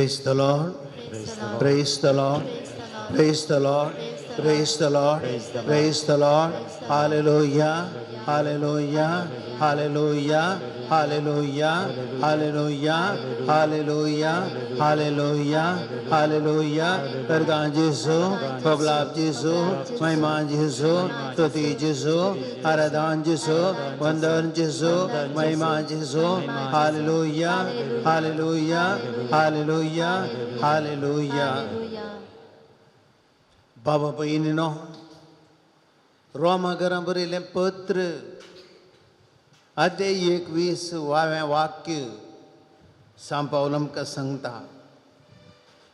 Praise the Lord. Praise the Lord. Praise the Lord. Praise the Lord. Praise the Lord. Hallelujah. Hallelujah. Hallelujah. Hallelujah. Hallelujah. Hallelujah. Hallelujah. Hallelujah. करगां जेजू, कबलाब जेजू, महिमा जेजू, स्तुती जेजू, आराधन जेजू, वंदन जेजू, महिमा जेजू. Hallelujah. Hallelujah. Hallelujah. Hallelujah. बाबा भयणीनो, रोमा घरां बरयलें पत्र, अध्याय 21 वावें वाक्य सांव पावल आमकां सांगता,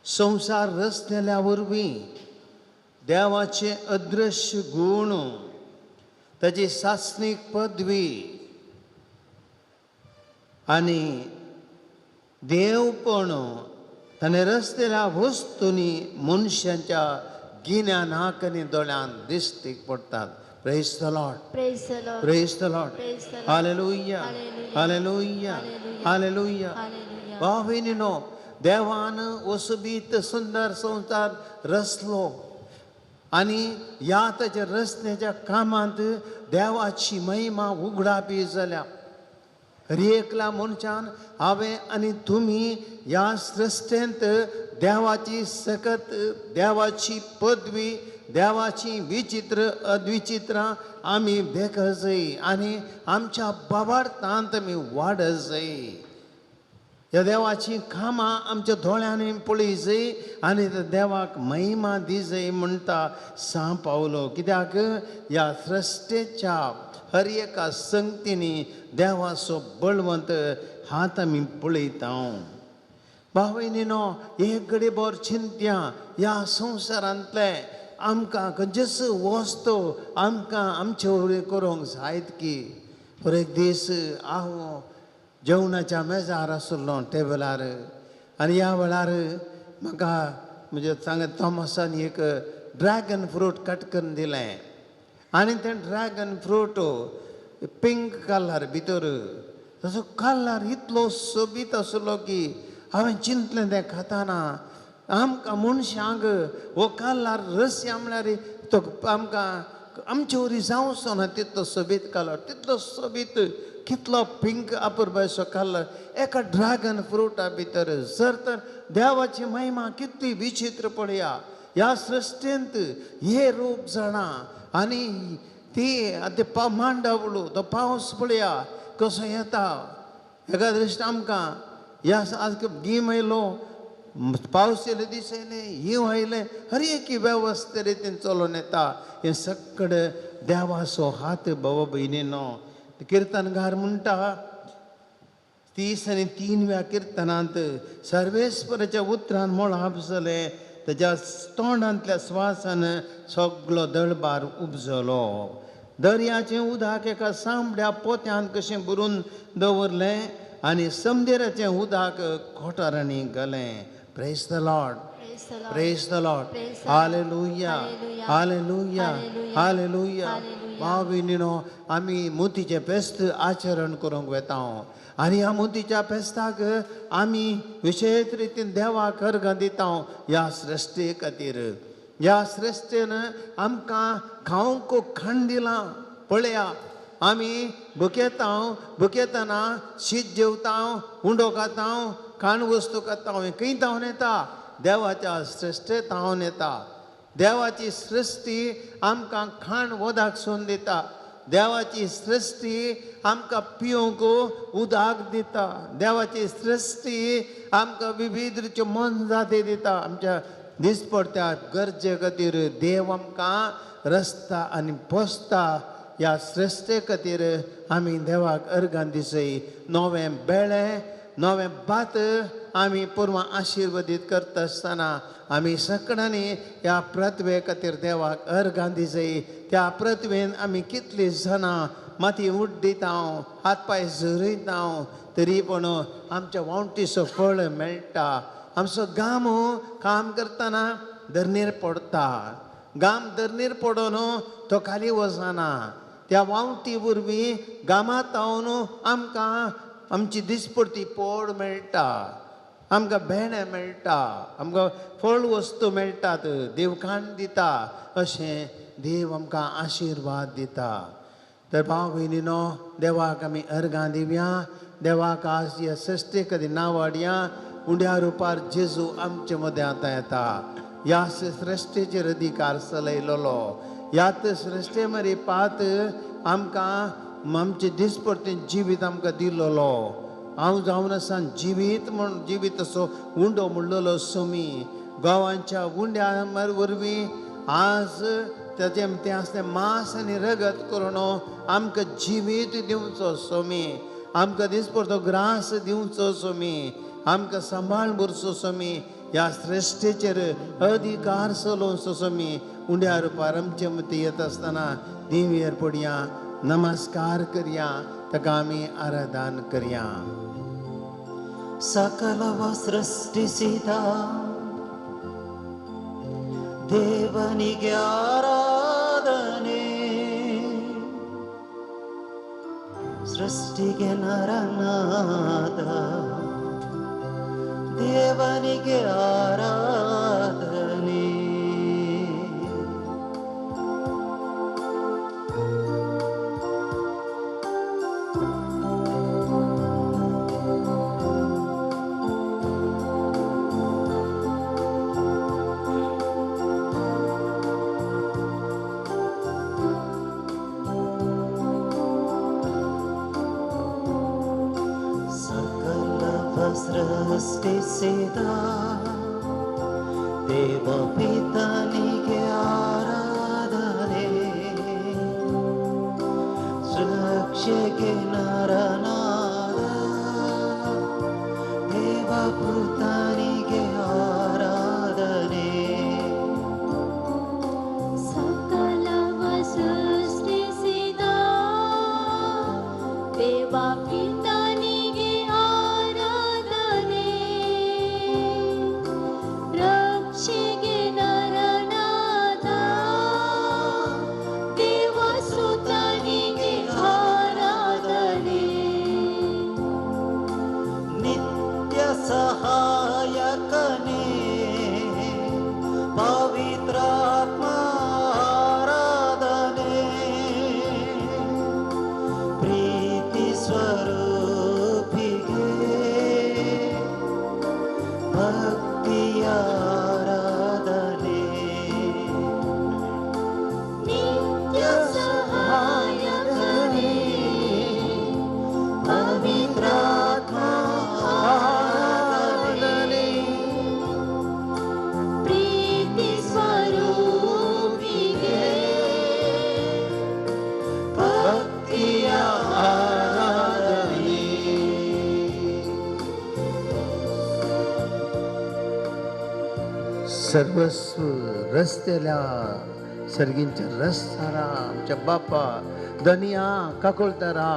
संवसार रचलेल्या वरवीं देवाचे अदृश्य गूण, ताची सासणीक पदवी आनी देवपण ताणें रचलेल्या वस्तूंनी मनशांच्या गिन्यानाक आनी दोळ्यान दिश्टीक पडटात. Praise the Lord. Praise the Lord. Praise the Lord. Praise the Lord. Hallelujah. Hallelujah. Hallelujah. Hallelujah. भाव भयणीनो, देवान वसुबीत सुंदर संवसार रचलो आनी ह्या ताच्या रचण्याच्या कामांत देवाची महिमा उगडापी जाल्या. हर एकल्या मनशान, हांवें आनी तुमी ह्या सृश्टेंत देवाची सकत, देवाची पदवी, देवाची विचित्र अद्विचित्रां आमी देख जाय आनी आमच्या बाबार्थांत आमी वाड जाय. ह्या देवाचीं कामां आमच्या दोळ्यांनी पळय जाय आनी त्या देवाक महिमा दी जाय म्हणटा सांव पावलो, कित्याक ह्या सृश्टेच्या हर एका संगतींनी देवाचो बळवंत हात आमी पळयता. भाव भयणीनो, एक घडी भर चिंत्या, ह्या संवसारांतले आमकां खंयचेच वस्तू आमकां आमचे वरवीं करूंक जायत की? पर एक दीस हांव जेवणाच्या मेजार आशिल्लो, टेबलार, आनी ह्या वेळार म्हाका म्हणजे सांग थॉमसान एक ड्रॅगन फ्रूट कट करून दिलें आनी तें ड्रॅगन फ्रूट पिंक कलर भितर, तसो कलर इतलो सोबीत आसलो की हांवें चिंतलें तें खाताना, आमकां मनशांक हो कलर रस्या म्हळ्यार तो आमकां आमचे वरी जावचो ना तितलो सोबीत कलर, तितलो सोबीत, कितलो पिंक अपुरबायचो कलर एका ड्रॅगन फ्रुटा भितर. जर तर देवाची महिमा कितली विचित्र पळया, ह्या सृश्टींत हे रूप जाणा आनी ती ते मांडावळू, तो पावस पळया कसो येता. एका दृश्ट आमकां ह्या आज गीम आयलो, पावस येयले, दीस येयले, हींव आयलें, हर एक वेवस्थे रितीन चलोवन येता. हें सगळें देवाचो हात. बाबा भयणीनो, किर्तनगार म्हणटा 33व्या किर्तनांत, सर्वेस्पराच्या उतरान मळब जालें, तेज्या तोंडांतल्या स्वासान सगलो दळबार उपजलो. दर्याचें उदक एका सांबड्या पोत्यांत कशें भरून दवरलें आनी समदेराचें उदक कोठारांनी घालें. Praise the Lord. Praise the Lord. Praise the Lord. Praise the Lord. Hallelujah. Hallelujah. Hallelujah. Hallelujah. Hallelujah. Hallelujah. भाव भयणीनो, आमी मोतीचें फेस्त आचरण करूंक वेता आनी ह्या मोतीच्या फेस्ताक आमी विशेश रितीन देवाक अर्गां दिता ह्या सृश्टे खातीर. ह्या सृश्टेन आमकां खावंक खाण दिलां. पळया, आमी भुकेता, भुकेतना शीत जेवता, उंडो खाता, खाण वस्तू खाता. हें खंय धांवन येता? देवाच्या सृश्टे धांवन येता. देवाची सृश्टी आमकां खाण वदाक सोन दिता. देवाची सृश्टी आमकां पिवंक उदक दिता. देवाची सृश्टी आमकां विविध रितीच्यो मोनजाती दिता. आमच्या दिसपडत्या गरजे खातीर देव आमकां रस्ता आनी पोसता. ह्या सृश्टे खातीर आमी देवाक अर्गां दिसय. नवें बेळें, नवें भात आमी पुर्वां आशिर्वादीत करता आसतना आमी सगळ्यांनी ह्या पृथ्वे खातीर देवाक अर्गां दिसय. त्या पृथ्वेन आमी कितलीं जाणां माती उड्डिता, हात पांय झरयता, तरी पूण आमच्या वावटीचो फळ मेळटा. आमचो गाम काम करतना धरणीर पडटा. गाम धरणीर पडून तो खाली वचना. त्या वावटी वरवीं गामांत आमकां आमची दिसपडती पोड मेळटा. आमकां भेंडे मेळटा, आमकां फळ वस्तू मेळटात, देव खाण दिता, अशें देव आमकां आशिर्वाद दिता. तर भाव भयणीनो, देवाक आमी अर्गां दिवया. देवाक आज ह्या सृश्टेक नांव हाडया. उंड्या रुपार जेजू आमचे मदें आतां येता. ह्या सृश्टेचेर अधिकार चलयलेलो, ह्या सृश्टे मरे पात आमकां आमचें दिसपडतें जिवीत आमकां दिल्लो. हांव जावन आसा जिवीत म्हण जिवीत असो उंडो म्हणलेलो सोमी गांवांच्या उंड्या वरवीं आज ताजें तें आसलें मांस आनी रगत करून आमकां जिवीत दिवचो सोमी, आमकां दिसपडतो ग्रास दिवचो सोमी, आमकां सांबाळ भरचो सोमी, ह्या सृश्टेचेर अधिकार चलोवचो सोमी. उंड्या रुपार आमचे मती येता आसतना देवीर पडया, नमस्कार करया, ताका आमी आराधन करया. ಸಕಲವ ಸೃಷ್ಟಿಸಿದ ದೇವನಿಗೆ ಆರಾಧನೆ, ಸೃಷ್ಟಿಗೆ ನರನಾದ ದೇವನಿಗೆ ಆರಾಧನೆ. ಸಕಲವ ಸೃಷ್ಟಿಸಿದ ದೇವ ಪಿತನಿಗೆ ಆರಾಧನೆ, ರಕ್ಷೆಗೆ ನರನಾದ ದೇವ ಪುತನಿಗೆ ಆರಾಧನೆ. ಸಕಲವ ಸೃಷ್ಟಿಸಿದ ದೇವ ಪಿತನಿಗೆ ಆರಾಧನೆ, ರಕ್ಷೆಗೆ ನರನಾದ ದೇವ ಸುತನಿಗೆ ಆರಾಧನೆ. ನಿತ್ಯ ಸಹಾಯಕನೇ ಪವಿತ್ರಾತ್ಮ ಆರಾಧನೆ, ಪ್ರೀತಿ ಸ್ವರೂಪಿಗೆ ಭಕ್ತಿಯ ಆರಾಧನೆ. ನಿತ್ಯ ಸಹಾಯಕನೇ ಪವಿತ್ರಾತ್ಮ ಆರಾಧನೆ, ಪ್ರೀತಿ ಸ್ವರೂಪಿಗೆ ಭಕ್ತಿಯ ಆರಾಧನೆ. सर्वस्व रस्त्याला सर्गींच्या रस्तारा आमच्या बापा दनिया काकुळतारा,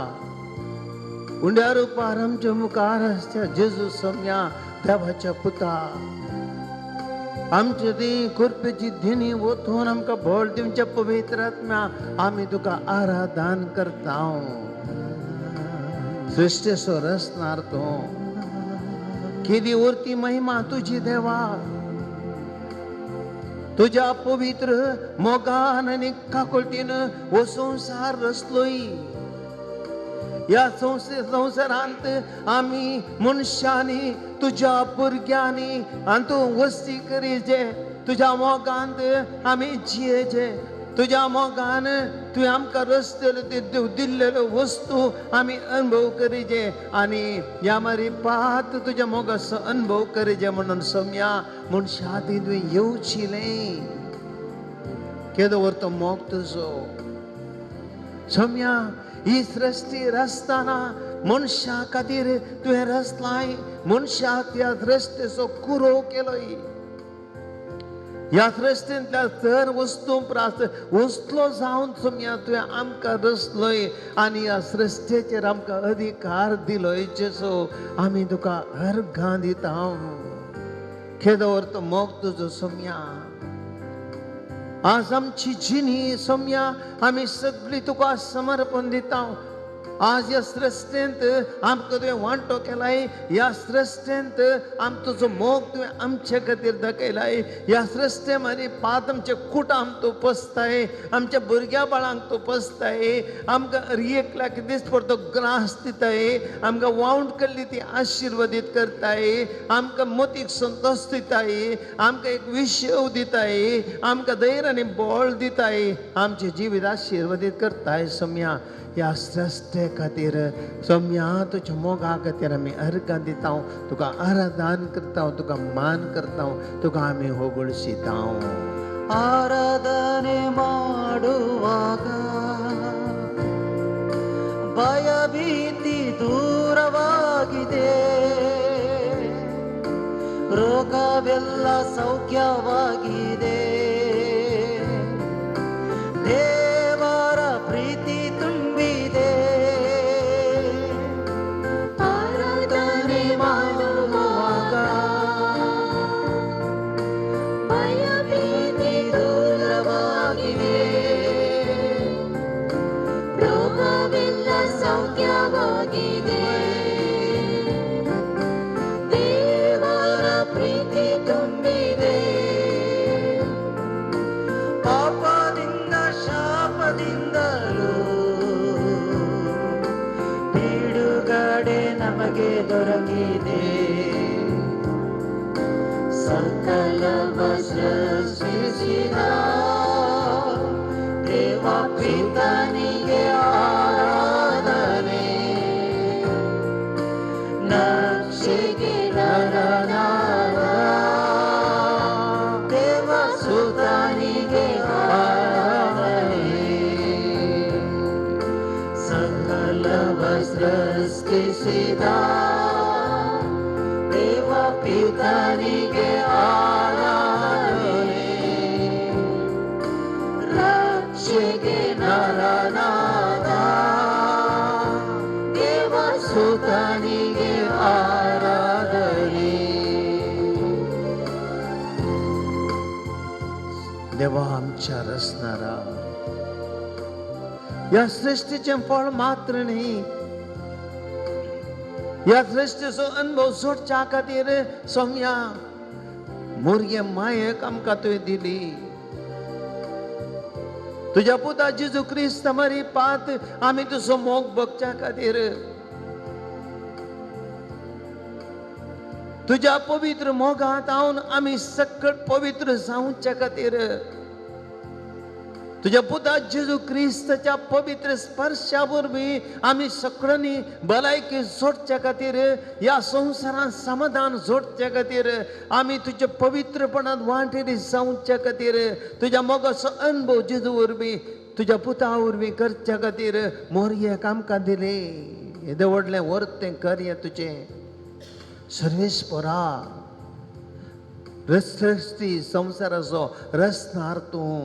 उंड्या रुपार आमच्या मुखार आसच्या जेजू सोम्या देवाच्या पुता, आमचे ती कृपेची धिनी ओतून आमकां भोळ दिवच्या पवित्र आत्म्या, आमी तुका आराधन करता. सृश्टेचो रचणार तूं, केदी उरती महिमा तुजी देवा. तुज्या पवित्र मोगान आनी काकुळटीन हो संवसार रचलोय. ह्या संवसारांत आमी मनशांनी तुज्या भुरग्यांनी आनी तूं वस्ती करीजे, तुज्या मोगांत आमी जियेचे. तुज्या मोगान तुवें आमकां रचलेलो ते दिल्लेल्यो वस्तू आमी अनुभव करीजे आनी ह्या मारी पात तुज्या मोगाचो अनुभव करीजे म्हणून सोम्या मनशा ती तुवें येवचिलें. केदो व्हर तो मोग तुजो सोम्या. ही सृश्टी रचतना मनशा खातीर तुवें रचलाय, मनशाक ह्या सृश्टेचो कुरो केलोय. ह्या सृश्टींतल्या तर वस्तू प्रास वस्तलो जावन सोम्या तुवें आमकां रचलोय आनी ह्या सृश्टेचेर आमकां अधिकार दिलोय. जेजो, आमी तुका अर्घां दिता. केदो व्हर तो मोग तुजो सोम्या. आज आमची जिणी सोम्या आमी सगळी तुका समर्पण दिता. आज ह्या सृश्टेंत आमकां तुवें वांटो केलाय, ह्या सृश्टेंत आम तुजो मोग तुवें आमचे खातीर दाखयलाय. ह्या सृश्टे मारी पात आमचे कुटाम तूं पोसताय, आमच्या भुरग्या बाळांक तूं पोसताय, आमकां एकल्याक दीस पडतो ग्रास दिताय, आमकां वावंट केल्ली ती आशिर्वादीत करताय, आमकां मोतीक संतोश दिताय, आमकां एक विशव दिताय, आमकां धैर्य आनी बळ दिताय, आमचें जिवीत आशिर्वादीत करताय. सोम्या ह्या सृश्टे खातीर सोम्या तुज्या मोगा खातीर आमी अर्गां दिता, तुका आराधन करता, तुका मान करता, तुका आमी होगळशिता. ಆರಾಧನೆ ಮಾಡುವಾಗ ಭಯಭೀತಿ ದೂರವಾಗಿದೆ, ರೋಗವೆಲ್ಲ ಸೌಖ್ಯವಾಗಿದೆ, ದೇವರ ಪ್ರೀತಿ ತುಂಬಿದೆ. ಆರಾಧನೆ ಮಾಡುವಾಗ ಭಯಭೀತಿ ದೂರವಾಗಿದೆ, ರೋಗವೆಲ್ಲ ಸೌಖ್ಯವಾಗಿದೆ, ದೇವರ ಪ್ರೀತಿ ತುಂಬಿದೆ. ಪಾಪದಿಂದ ಶಾಪದಿಂದಲೂ ಬಿಡುಗಡೆ ನಮಗೆ ದೊರಕಿದೆ. ಸಕಲವ ಸೃಷ್ಟಿಸಿದ ದೇವ ಪಿತನಿಗೆ ಆರಾಧನೆ, ನಕ್ಷೆಗೆ ನರನಾದ ದೇವ ಸುತನಿಗೆ ಆರಾಧನೆ. ಸಕಲವ ಸೃಷ್ಟಿಸಿದ ದೇವ ಪಿತನಿಗೆ ಆರಾಧನೆ, ರಕ್ಷೆಗೆ ನರನಾದ ದೇವ ಸುತನಿಗೆ ಆರಾಧನೆ. देवा आमच्या रचणारा, ह्या सृश्टीचें फळ मात्र न्ही, ह्या सृश्टीचो अनुभव सोडच्या खातीर सोम्या मोरये मायेक आमकां तुवें दिली. तुज्या पुता जेजू क्रिस्त मारी पात आमी तुजो मोग बगच्या खातीर, तुज्या पवित्र मोगांत हांव आमी सकट पवित्र जावच्या खातीर, तुज्या पुता जेजू क्रिस्ताच्या पवित्र स्पर्शा वरवीं आमी सगळ्यांनी भलायकी जोडच्या खातीर, ह्या संवसारांत समाधान जोडच्या खातीर, आमी तुज्या पवित्रपणांत वांटेली जावच्या खातीर, तुज्या मोगाचो अनुभव जेजू वरवीं तुज्या पुता वरवीं करच्या खातीर मोरयेक आमकां दिले. येदें व्हडलें वर्तें कार्य तुजें सर्वेस्परा, सृश्टी संवसाराचो रचणार तूं.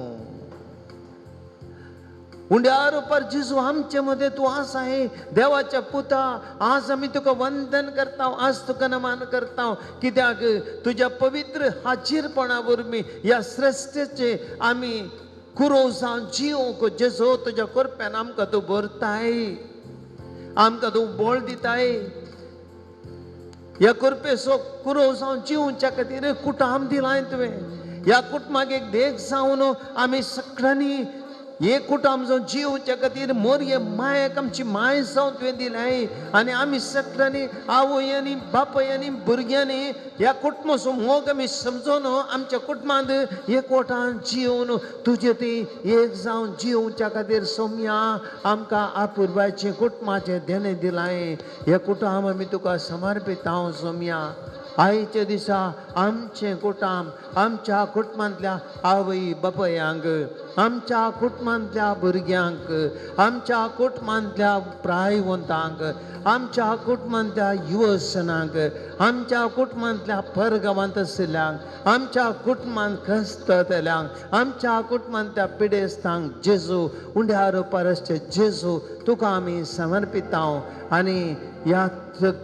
उंड्या रुपार जेजू आमचे मदें तूं आसा हे देवाच्या पुता, आज आमी तुका वंदन करता, आज तुका नमन करता, कित्याक तुज्या पवित्र हाजीरपणा वरवीं ह्या सृश्टीचे आमी कुरोव जावन जियोंक जेजू तुज्या कृपेन आमकां तूं भरताय, आमकां तूं बळ दिताय. ह्या कृपेचो कुरोव जावन जिवच्या खातीर कुटाम दिलाय तुवें. ह्या कुटुंबाक एक देख जावन आमी सगळ्यांनी हे कुटुंब जावन जिवच्या खातीर मोरये मायेक आमची माय जावन तुवें दिलाय. आनी आमी सगळ्यांनी आवयांनी बापायांनी भुरग्यांनी ह्या कुटुंबाचो मोग आमी समजून आमच्या कुटुंबांत एकवटान जिवन तुजे ती एक जावन जिवच्या खातीर सोम्या आमकां आपुरबायचें कुटुंबाचें देणें दिलाय. हे कुटुंब आमी तुका समर्पिता सोम्या. आयच्या दिसा आमचें कुटुंब, आमच्या कुटुंबांतल्या आवय बापायांक, आमच्या कुटुंबांतल्या भुरग्यांक, आमच्या कुटुंबांतल्या प्रायवंतांक, आमच्या कुटुंबांतल्या युवसनांक, आमच्या कुटुंबांतल्या परगांवांत आशिल्ल्यांक, आमच्या कुटुंबांत खस्ततल्यांक, आमच्या कुटुंबांतल्या पिडेस्तांक जेजू उंड्या रुपार आसचे जेजू तुका आमी समर्पिता. आनी ह्या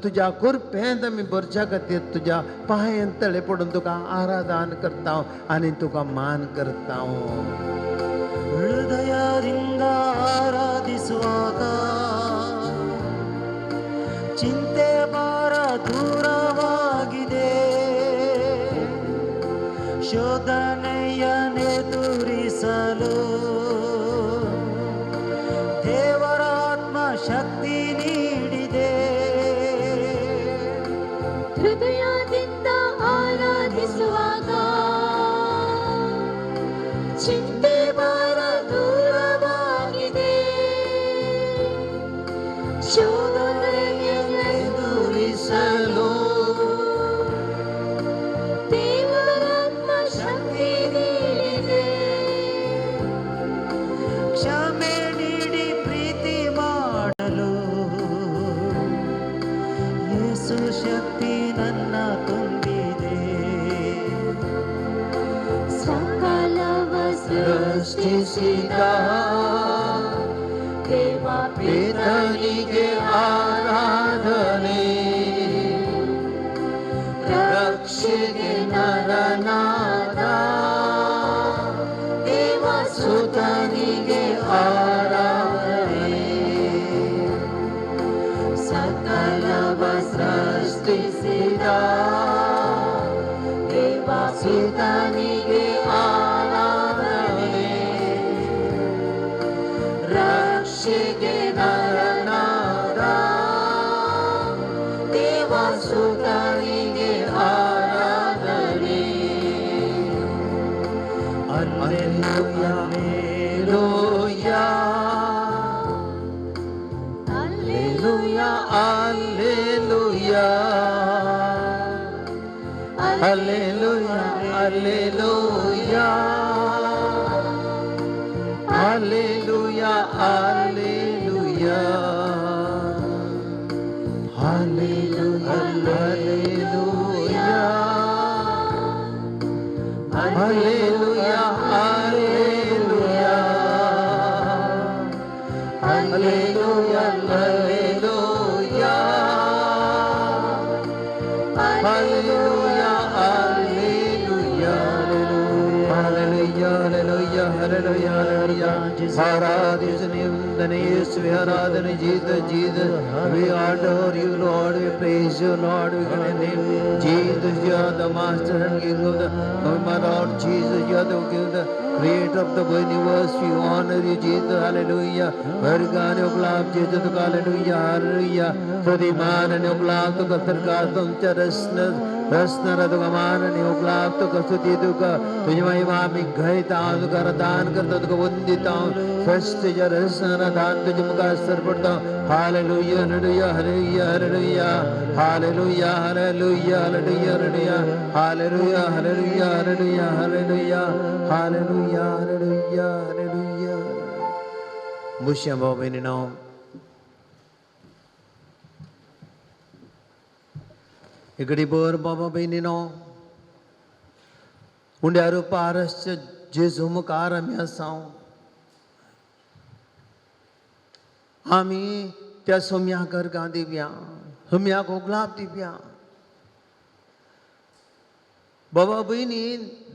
तुज्या कृपेंत आमी भरच्या खातीर तुज्या पांयान तळे पडून तुका आराधन करता आनी तुका मान करता. ಹೃದಯದಿಂದ ಆರಾಧಿಸುವಾಗ ಚಿಂತೆ ಭಾರ ದೂರವಾಗಿದೆ. ಶೋಧನೆಯನ್ನೆದುರಿಸಲು ದೇವರಾತ್ಮ ಶಕ್ತಿ ನೀಡಿದೆ. ಹೃದಯದಿಂದ ಆರಾಧಿಸುವಾಗ ಚಿಂತೆ ಭಾರ ದೂರವಾಗಿದೆ. ಶೋಧನೆಯನ್ನೆದುರಿಸಲು ದೇವರಾತ್ಮ ಶಕ್ತಿ ನೀಡಿದೆ. ಕ್ಷಮೆ ನೀಡಿ ಪ್ರೀತಿ ಮಾಡಲು ಯೇಸು ಶಕ್ತಿ ನನ್ನ ತುಂಬಿದೆ. ಸಕಲವ ಸೃಷ್ಟಿಸಿದ ದೇವ ಪಿತನಿಗೆ ಆರಾಧನೆ, ರಕ್ಷೆಗೆ ನರನಾದ ದೇವ ಸುತನಿಗೆ ಆರಾಧನೆ. ಸಕಲವ ಸೃಷ್ಟಿಸಿದ ದೇವ ಸುತನಿಗೆ ಆರಾಧನೆ, ರಕ್ಷೆಗೆ ನರನಾದ ದೇವ ಸುತನಿಗೆ ಆರಾಧನೆ. Alleluia. Alleluia. Alleluia. Alleluia. Alleluia. Alleluia. Alleluia. Alleluia. Alleluia. Alleluia. Alleluia. Alleluia. Alleluia. Alleluia. Alleluia. Hallelujah, hallelujah, hallelujah, hallelujah. Aradhana is name, the name we aradhana Jesus, Jesus. We adore you, Lord. We praise you, Lord. We your name. Jesus, you are the master and king of the, oh my Lord Jesus, you are the king, the creator of the universe. We honor you, Jesus. Hallelujah. वर्गाने उपलाभ Jesus, hallelujah, hallelujah. स्तुतिमान उपलाभ तुका सरकार तुमच्या रसन रसनर तुका मान आणि उपलाभ तुका स्तुती तुका तुझी महिमा आम्ही घयता, तुका दान करतो, तुका वंदिता. स्वस्तीच्या रसनर दान तुझ्या मुखार सरपडतो. Hallelujah, hallelujah, hallelujah, hallelujah, hallelujah, hallelujah, hallelujah, hallelujah, hallelujah, hallelujah, hallelujah, hallelujah, hallelujah. मुश्या भाव बहिणींनो, इकडे बर बाबा बहिणीनो, उंड्यार पारसच्या जेजू मुखार आमी आसा. आमी त्या सोम्याक अर्गां दिवया, सोम्याक ओगलाप दिवया. बाबा भयणी,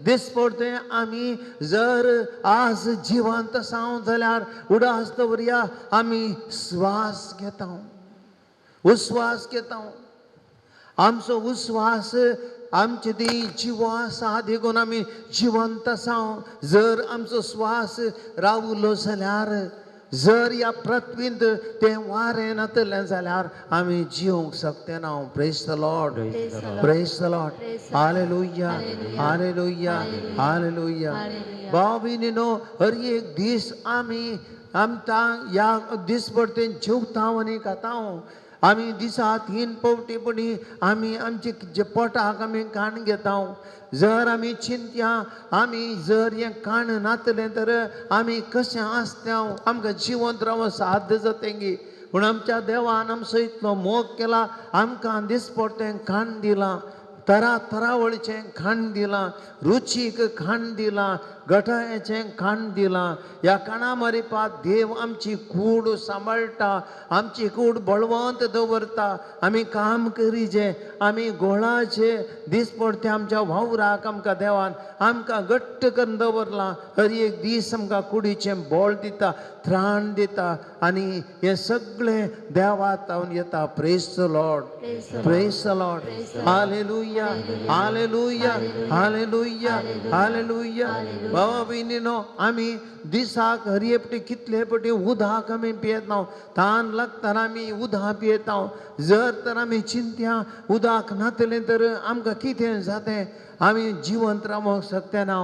दिसपडतें आमी जर आज जिवंत आसा जाल्यार उडास दवरया, आमी स्वास घेता, उस्वास घेता. आमचो उस्वास आमचे ती जिवो आसा देखून आमी जिवंत आसा. जर आमचो स्वास रावलो जाल्यार, जर ह्या पृथ्वींत तें वारें नातलें जाल्यार आमी जिवंक शकते ना. Praise the Lord, praise the Lord. Hallelujah, hallelujah, hallelujah. भाव भयणीनो, हर एक दीस आमी आमकां ह्या दिसपडतें जेवता आनी खाता. आमी दिसा 3 फावटी पणी आमी आमचे जे पोटाक आमी काण घेता. जर आमी चिंतया, आमी जर हें काण नातलें तर आमी कशें आसता, आमकां जिवंत रावंक साध्य जातें. पूण आमच्या देवान आमचो इतलो मोग केला, आमकां दिसपडतें काण दिलां. तरा तरावळीचें खाण दिलां, रुचीक खाण दिलां, गटायेचें खाण दिलां. ह्या खाणा मरिपात देव आमची कूड सांबाळटा, आमची कूड बळवंत दवरता. आमी काम करीजे, आमी गोळाचे दिसपडते आमच्या वावराक आमकां देवान आमकां घट्ट करून दवरलां. हर एक दीस आमकां कुडीचें बळ दिता, त्राण दिता आनी हें सगळें देवा तावन येता. Praise the Lord, praise the Lord. Hallelujah, hallelujah, hallelujah, hallelujah. बाबा भयणीनो, आमी दिसाक हर एकटी कितले पटी उदक आमी पियेता. तान लागतना आमी उदक पियेता. जर तर आमी चिंत्या उदक नातलें तर आमकां कितें जातें? आमी जिवंत रावंक शकतना.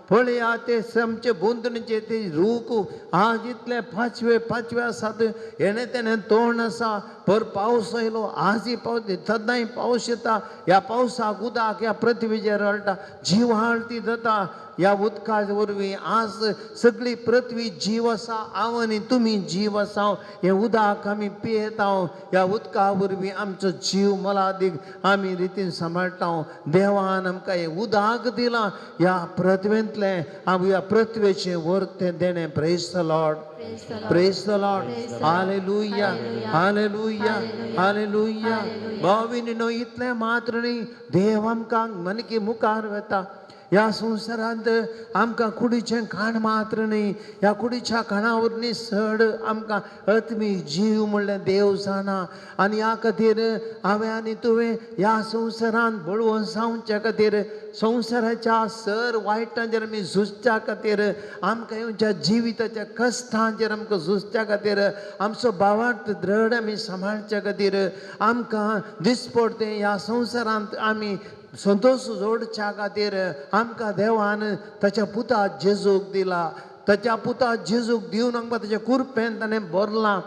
पळया ते आमचे भोंवतणचे ते रूख आज इतले पांचवे पांचवे आसात, हेणे तेणें तोंड आसा. पर पावस आयलो, आजय पावस, सदांय पावस येता. ह्या पावसाक उदक ह्या पृथ्वीचेर रळटा, जिवाळ ती जाता. ह्या उदका वरवीं आज सगळी पृथ्वी जीव आसा. हांव आनी तुमी जीव आसा. हें उदक आमी पियेता. ह्या उदका वरवीं आमचो जीव मोलादीक आमी रितीन सांबाळटा. देवान आमकां हें उदक दिलां ह्या पृथ्वेंतलें, हांव ह्या पृथ्वेचें वर्तें देणें. Praise the Lord, praise the Lord. Hallelujah, hallelujah, hallelujah. भाव इतलें मात्र न्ही, देव आमकां मनकी मुखार वता. ह्या संवसारांत आमकां कुडीचें खाण मात्र न्ही, ह्या कुडीच्या खाणा वरवीं चड आमकां आत्मीक जीव म्हणल्यार देव जाणा. आनी ह्या खातीर हांवें आनी तुवें ह्या संवसारांत बळवंत जावच्या खातीर, संवसाराच्या सर वायटांचेर आमी झुजच्या खातीर, आमकां येवच्या जिविताच्या कश्टांचेर आमकां झुजच्या खातीर, आमचो भावार्थ दृढ आमी सांबाळच्या खातीर, आमकां दिसपडतें ह्या संवसारांत आमी संतोश जोडच्या खातीर आमकां देवान ताच्या पुता जेजूक दिला. ताच्या पुता जेजूक दिवन आमकां ताच्या कुरपेन ताणें भरलां.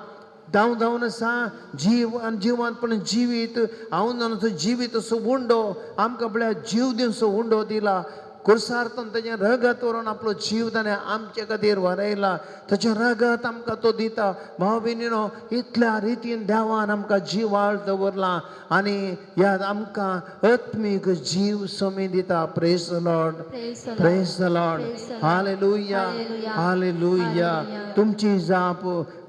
धांव धांवन आसा जीव आनी जिवंतपण जिवीत हांव जावन जिवीत असो उंडो आमकां म्हळ्यार जीव दिवचो उंडो दिला. कुर्सार ताचें रगत व्हरून आपलो जीव ताणें आमचे खातीर वरयला. ताचें रगत आमकां तो दिता. भाव भयणीनो, इतल्या रितीन देवान आमकां जिवाळ दवरला आनी ह्या आमकां आत्मीक जीव समी दिता. Praise the Lord, praise the Lord. Hallelujah, hallelujah. तुमची जाप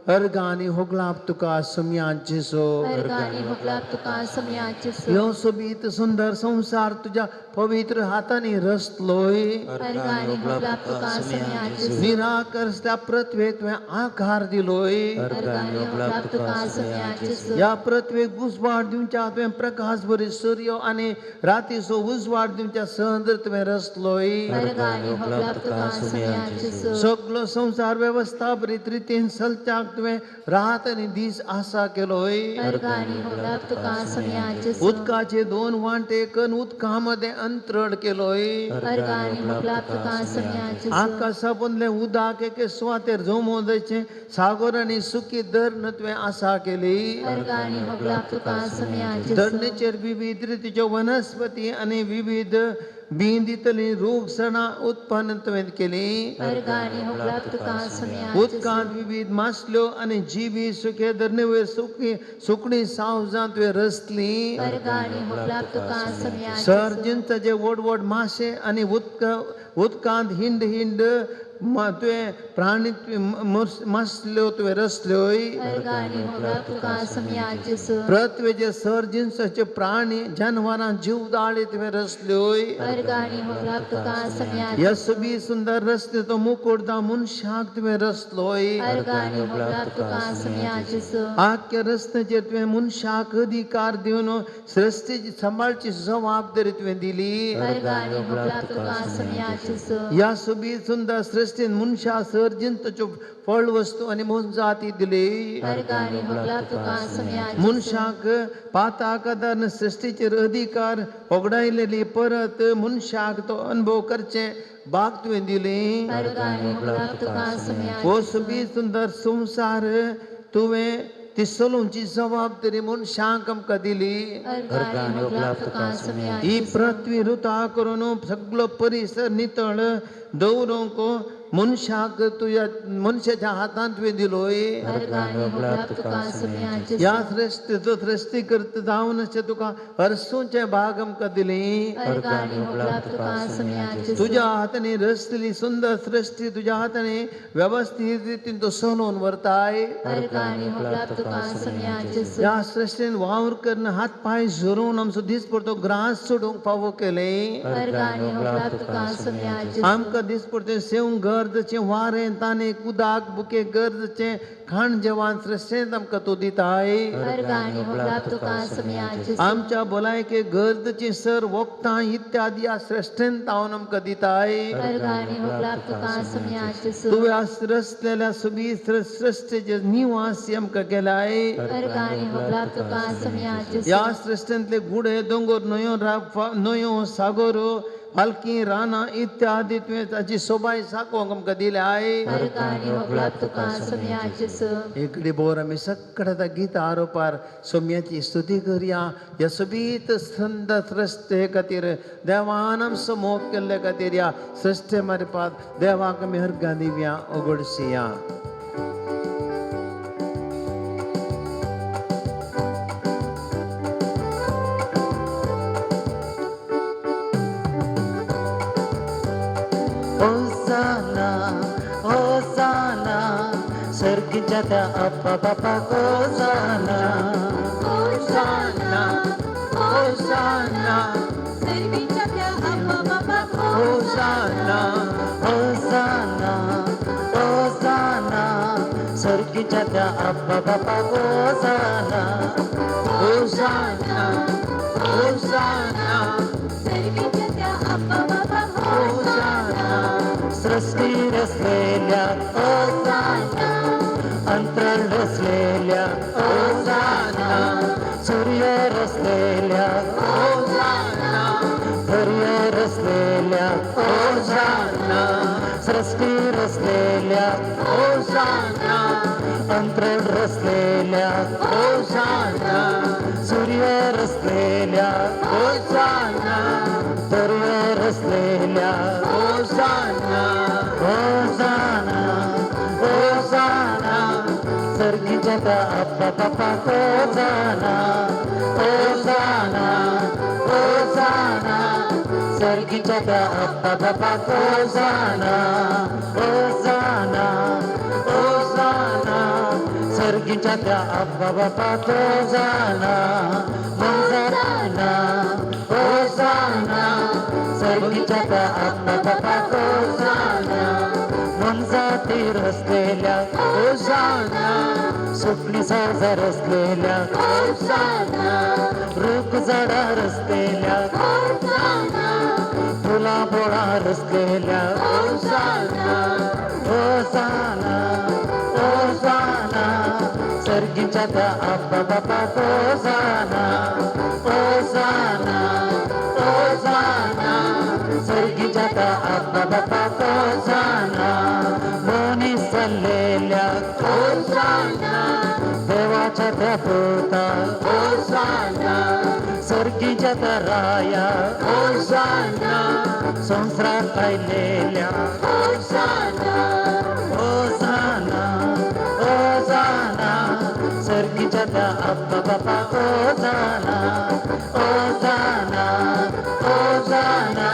अर्गां आनी होगलाप तुका सम्यान जेजू. ह्यो सोबीत सुंदर संवसार तुज्या पवित्र हातांनी रचलोय. निराकर त्या पृथ्वेक तुवें आकार दिलोय. ह्या पृथ्वेक उजवाड दिवच्या तुवें प्रकाश बरी सूर्य आनी रातीचो उजवाड दिवच्या चंद्र तुवें रचलोय. सगलो संवसार वेवस्था बरी रितीन चलच्याक तुवें रात आनी दीस आसा केलोय. उदकाचे दोन वांटे करून उदका मदें अंतरळ केलोय. आकाशा पोंदलें उदक एके सुवातेर जमोवन दवरचें सागर आनी सुकी धरण तुवें आसा केली. धरणेचेर विविध रितीच्यो वनस्पती आनी विविध बीं दितली रूख सणां उत्पन्न तुवें केली. उदकांत विविध मासल्यो आनी जिवी सुके धरणेवयर सुकी सुकणी सावजां तुवें रचली. सर जिनसाचे व्हड व्हड माशे आनी उदकांत हिंड हिंड तुवें प्राणी मासल्यो तुवें रचल्योय. पृथ्वेचे सर जिनसाचे प्राणी जानवरां जीवदाळी तुवें रचल्योय. ह्या सोबीत सुंदर रस्ते मुकुट दा मनशाक तुवें रचलोय. आख्या रस्त्याचेर तुवें मनशाक अधिकार दिवन सृश्टीची सांबाळची जबाबदारी तुवें दिली. ह्या सोबीत सुंदर सृश्टीन मनशा सर जिनसाच्यो फळ वस्तू आनी मोनजाती दिली. मनशाक पाताक आदार सृश्टीचेर अधिकार होगडायलेली परत मनशाक तो अनुभव करचे बाग तुवें दिली. हो सोबीत सुंदर संवसार तुवें ती चलोवची जबाबदारी मनशांक आमकां दिली. ही पृथ्वी रुता करून सगळो परिसर नितळ दवरूंक मनशाक तुज्या मनशाच्या हातांत तुवें दिलोय. ह्या सृश्टीचो सृश्टीकर्त जावन अशें तुका हरसूंचे भाग आमकां दिली. तुज्या हातांनी रचलेली सुंदर सृश्टी तुज्या हातांनी वेवस्थीत रितीन तूं चलोवन व्हरताय. ह्या सृश्टीन वावर करून हात पांय झरोवन आमचो दीस पडतो ग्रास सोडूंक फावो केलें. आमकां दीस पडतें सेवंक गरजेचें वारें ताणें उदक बुके गरजेचें खाण जेवण सृश्टींत आमकां तूं दिताय. आमच्या भलायके गरजेची सर वखदां इत्यादी ह्या सृश्टींत हांव आमकां दिताय. तुवें रचलेल्या सुबीत सृश्टीचे निवासी आमकां केलाय. ह्या सृश्टींतले गुडे दोंगर न्हंयो न्हंयो सागर पालखी रानां इत्यादी तुवें ताची सोबाय साकोवंक आमकां दिल्याय. इकडे बोर आमी सगळ्या गीत आरोपार सोम्याची स्तुती करया. ह्या सोबीत सुंदर सृश्टे खातीर देवान आमचो मोग केल्ले खातीर ह्या सृश्टे मारपात देवाक आमी हरगां दिवया उगडसिया. होसाना होसाना सर्गीच्या त्या अप्पा बापा होसाना. होसाना होसाना होसाना होसाना होसाना सर्गीच्या त्या अप्पा बापा होसाना. होसाना होसाना होसाना. सृष्टी रचलेल्या होसाना, अंतराळ रचलेल्या होसाना, सूर्य रचलेल्या होसाना, दर्या रचलेल्या होसाना, सृष्टी रचलेल्या होसाना, अंतराळ रचलेल्या होसाना, सूर्य रचलेल्या होसाना, दर्या रचलेल्या होसाना, होसाना होसाना सर्गीच्या त्या अप्पा बापा होसाना. होसाना होसाना सर्गीच्या त्या अप्पा बापा होसाना. होसाना होसाना सर्गीच्या त्या अप्पा बापा होसाना. होसाना होसाना सर्गीच्या त्या अप्पा बापा होसाना. मनजाती रचलेल्या होसाना, सुकणी साजा रचलेल्या होसाना, रूख झाडा रचलेल्या फुला बोळा रचलेल्या होसाना, होसाना होसाना सर्गीच्या त्या अप्पा बापा होसाना. होसाना होसाना सर्गीच्या त्या अप्पा बापा होसाना. मोनी सल्लेल्या होसाना, देवाच्या त्या दूता होसाना, सर्गीच्या त्या राया होसाना, संसारात आयलेल्या होसाना, होसाना होसाना सर्गीच्या त्या अप्पा बापा होसाना. होसाना होसाना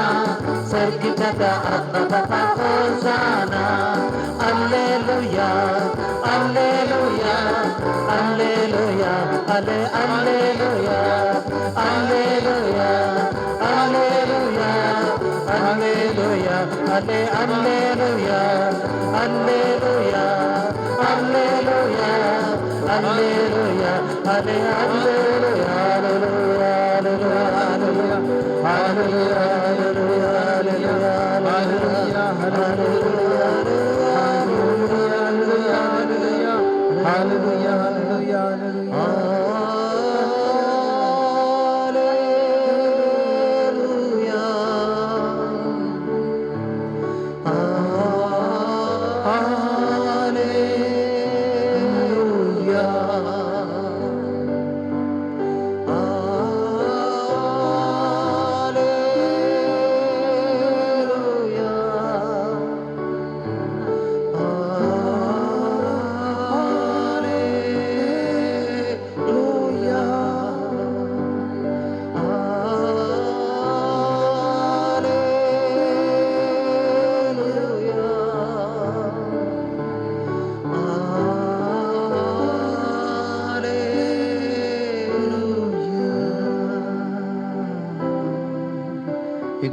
सर्गीच्या त्या अप्पा बापा होसाना. अल्लेलुया अल्लेलुया अल्लेलुया अले अल्लेलुया अल्लेलुया अल्लेलुया अल्लेलुया अले अल्लेलुया अल्लेलुया अल्लेलुया अल्लेलुया अले alleluia alleluia alleluia alleluia alleluia hallelujah, hallelujah, hallelujah, hallelujah. Hallelujah. Hallelujah.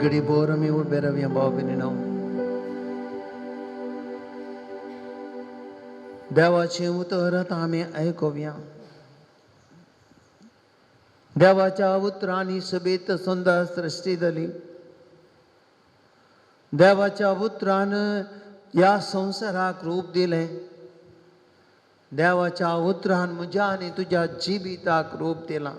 घडी भोर आमी उबे रावया भाव भयणीनो. देवाचें उतर आतां आमी आयकुया. देवाच्या उतरांनी सोबीत सुंदर सृश्टी जाली. देवाच्या उतरान ह्या संवसाराक रूप दिलें. देवाच्या उतरान म्हज्या आनी तुज्या जिविताक रूप दिलां.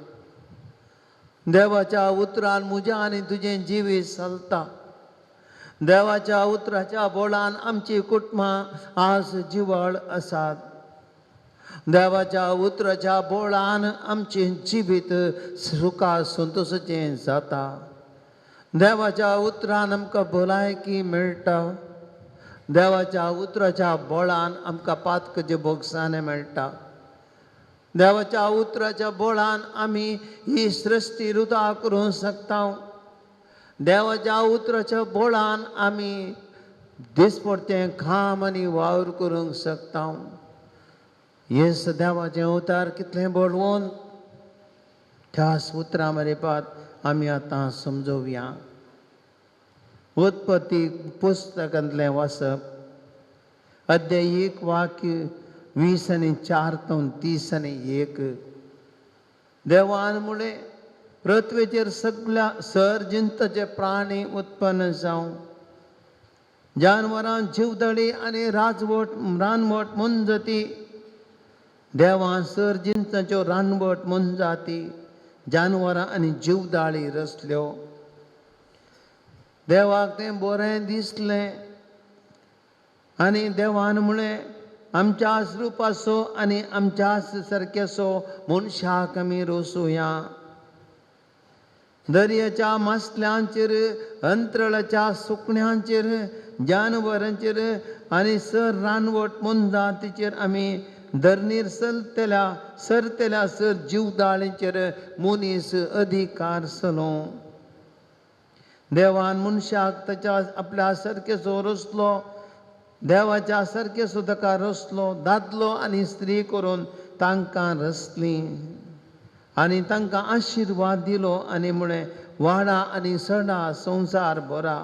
देवाच्या उतरान म्हज्या आनी तुजें जिवीत चलता. देवाच्या उतराच्या बोळान आमची कुटुंबां आज जिवळ आसात. देवाच्या उतराच्या बोळान आमचें जिवीत सुखा संतोशाचें जाता. देवाच्या उतरान आमकां भलायकी मेळटा. देवाच्या उतराच्या बोळान आमकां पातकाचें भोगसाणें मेळटा. देवाच्या उतराच्या बोळान आमी ही सृश्टी रुता करूंक शकता. देवाच्या उतराच्या बोळान आमी दिसपडतें काम आनी वावर करूंक शकता. येस देवाचें उतर कितलें बळवंत, त्याच उतरां मरेपात आमी आतां समजोवया. उत्पत्ती पुस्तकांतलें वाचप अध्याय 1 वाक्य 20 आनी 4 तो 30 आनी 1. देवान म्हळें, पृथ्वेचेर सगळ्या सर जिंतचे प्राणी उत्पन्न जावं, जानवरां जिवदळी आनी राजवट रानवट मोनजाती. देवान सर जिंताच्यो रानवट मोनजाती, जानवरां आनी जिवदाळी रचल्यो. देवाक तें बरें दिसलें आनी देवान म्हळें, आमच्याच रुपाचो आनी आमच्याच सारकेसो मनशाक आमी रोसुया. दर्याच्या मासल्यांचेर, अंतराळाच्या सुकण्यांचेर, जानवरांचेर आनी सर रानवट मोनजातीचेर आमी धरणीर चलतल्या सरतल्या सर जिवदाळींचेर मनीस अधिकार चलो. देवान मनशाक ताच्या आपल्या सारकेसो रचलो. देवाच्या सारकेसो ताका रचलो. दादलो आनी स्त्री करून तांकां रचलीं आनी तांकां आशिर्वाद दिलो आनी म्हळें, वाडा आनी सडा, संवसार भरा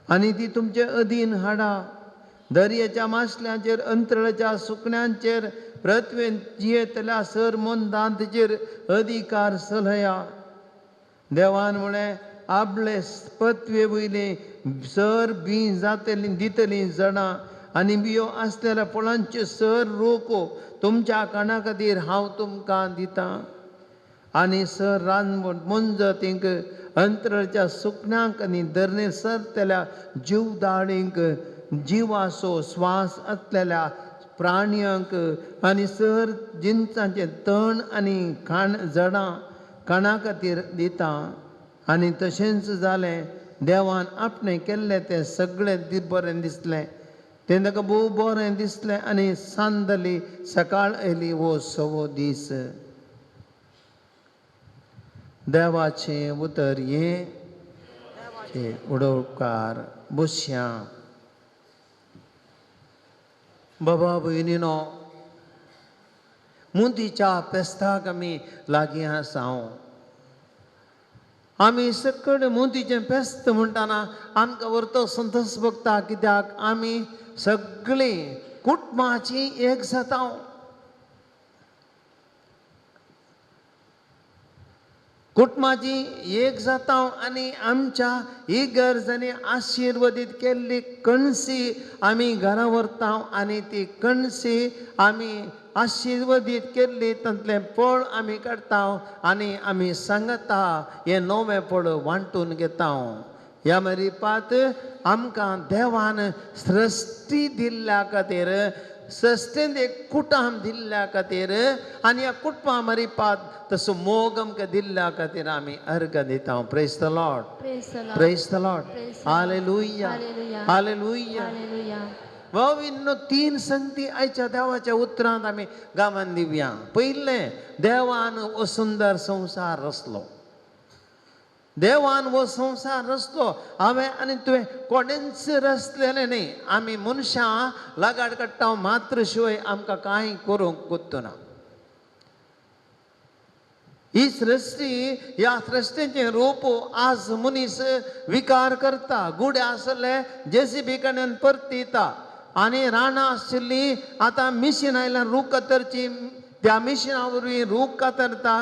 आनी ती तुमचे अधीन हाडा. दर्याच्या मासल्यांचेर, अंतराळाच्या सुकण्यांचेर, पृथ्वेन जियेतल्या सर मोनजातीचेर अधिकार चलया. देवान म्हळें, आपले पृथ्वे वयली सर बी जातली दितली जणां आनी बियो आसलेल्या फळांचे सर रोको तुमच्या काना खातीर हांव तुमकां दितां. आनी सर रानवट मोनजातींक, अंतराळच्या सुकण्यांक आनी धरणीर सरतल्या जिवदाळींक, जिवाचो स्वास आसलेल्या प्राण्यांक आनी सर जिनसांचें तण आनी खाण जडां खाणा खातीर दिता. आनी तशेंच जालें. देवान आपणें केल्लें तें सगळें बरें दिसलें. तें ताका भोव बरें दिसलें आनी सांज जाली, सकाळ आयली, हो सवो दीस. देवाचें उतर हें उडोवकार बसया. बाबा भयणीनो, मुंदीच्या फेस्ताक आमी लागीं आसा. आमी सकड मुंदीचें फेस्त म्हणटाना आमकां व्हरतो संतोश भोगता, कित्याक आमी सगळीं कुटुंबाची एक जाता. कुटुंबाची एक जाता आनी आमच्या इगर्ज आनी आशिर्वादीत केल्ली कणसी आमी घरा व्हरता आनी ती कणसी आमी आशिर्वादीत केल्ली तातूंतलें फळ आमी काडटा आनी आमी सांगता हें नवें फळ वांटून घेता. ह्या मरिपात आमकां देवान सृश्टी दिल्ल्या खातीर, सृश्टींत एक कुटुंब दिल्ल्या खातीर आनी ह्या कुटुंबा मरिपात तसो मोग आमकां दिल्ल्या खातीर आमी अर्घ दिता. Praise the Lord. Praise the Lord. Hallelujah. Hallelujah. भाव तीन संगती आयच्या देवाच्या उतरांत आमी गांवान दिवया. पयलें, देवान हो सुंदर संवसार रचलो. देवान हो संवसार रचलो. हांवें आनी तुवें कोणेंच रचलेलें न्ही. आमी मनशां लगाड काडटा मात्र शिवाय आमकां कांय करूंक कोत्तना. ही सृश्टी, ह्या सृश्टीचें रूप आज मनीस विकार करता. गुडे आसले जेसीबी कडेन परतिता आनी रानां आशिल्लीं आतां मिशीन आयल्यार रूख कातरची, त्या मिशिना वरवीं रूख कातरता.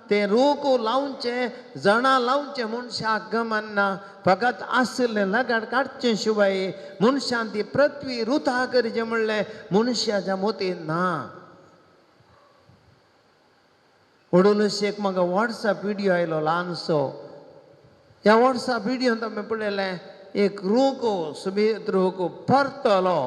ते रूख लावचे, जणां लावचे मनशाक गमना, फकत आशिल्लें लगाड काडचें शिवाय मनशान ती पृथ्वी रुथा करचें म्हणलें मनशाच्या मोतीन ना. वडूलशी एक म्हाका वॉट्सएप विडियो आयलो ल्हानसो. ह्या वॉट्सएप विडियोन आमी पळयलें एक रूख, सुबेद रूख परतलो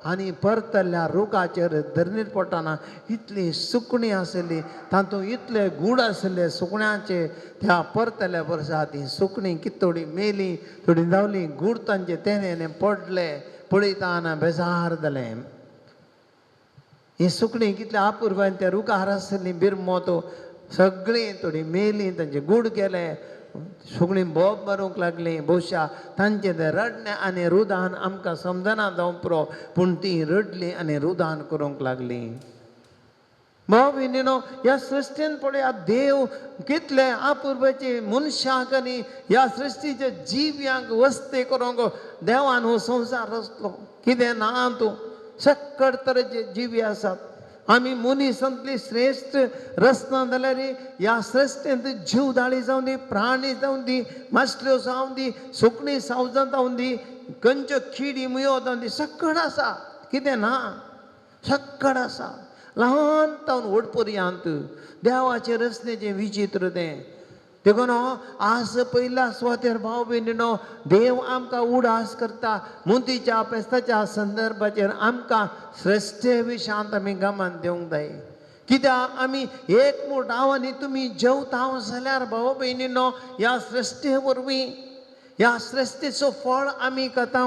आनी परतल्ल्या रुखाचेर धरणीर पडटना इतली सुकणीं आसली, तातूंत इतले गूड आसले सुकण्यांचे. त्या परतल्या वर्सा ती सुकणीं कित थोडीं मेलीं, थोडीं धांवलीं, गूड तांचे तेणे पडले. पळयतना बेजार जालें. ही सुकणीं कितल्या अपुरबायेन त्या रुखार आसलीं, बिरमोत सगळीं थोडीं मेलीं, तांचे गूड गेले. सुकणीं बोब मारूंक लागलीं. भोवशा तांचें तें रडणें आनी रुदान आमकां समजना जावं पुरो, पूण तीं रडलीं आनी रुदान करूंक लागलीं. भाव भयणीनो, ह्या सृश्टीन पळया देव कितले अपुरबायेचे मनशाक आनी ह्या सृश्टीच्या जिव्यांक वस्ते करूंक देवान हो संवसार रचलो. कितें ना तूं, सकट तरेचे जिवी आसात. आमी मनीसांतली श्रेश्ठ रचना जाल्यार ह्या सृश्टींत जीव दाळी जावं दी, प्राणी जावं दी, मासल्यो जावं दी, सुकणीं सावजां जावं दी, खंयच्यो किडी मुयो जावं दी, सकट आसा. कितें ना, सकट आसा. ल्हान तावन व्हड पर्यंत देवाचे रचनेचें विचित्र तें. देखून आज पयल्या सुवातेर भाव भयणीनो देव आमकां उडास करता. मुंतीच्या पेस्ताच्या संदर्भाचेर आमकां श्रेश्ठे विशांत आमी गमान दिवंक जाय. कित्याक आमी एक मोट हांव आनी तुमी जेवता जाल्यार भाव भयणीनो ह्या श्रेश्ठे वरवीं, ह्या श्रेश्ठेचो फळ आमी खाता,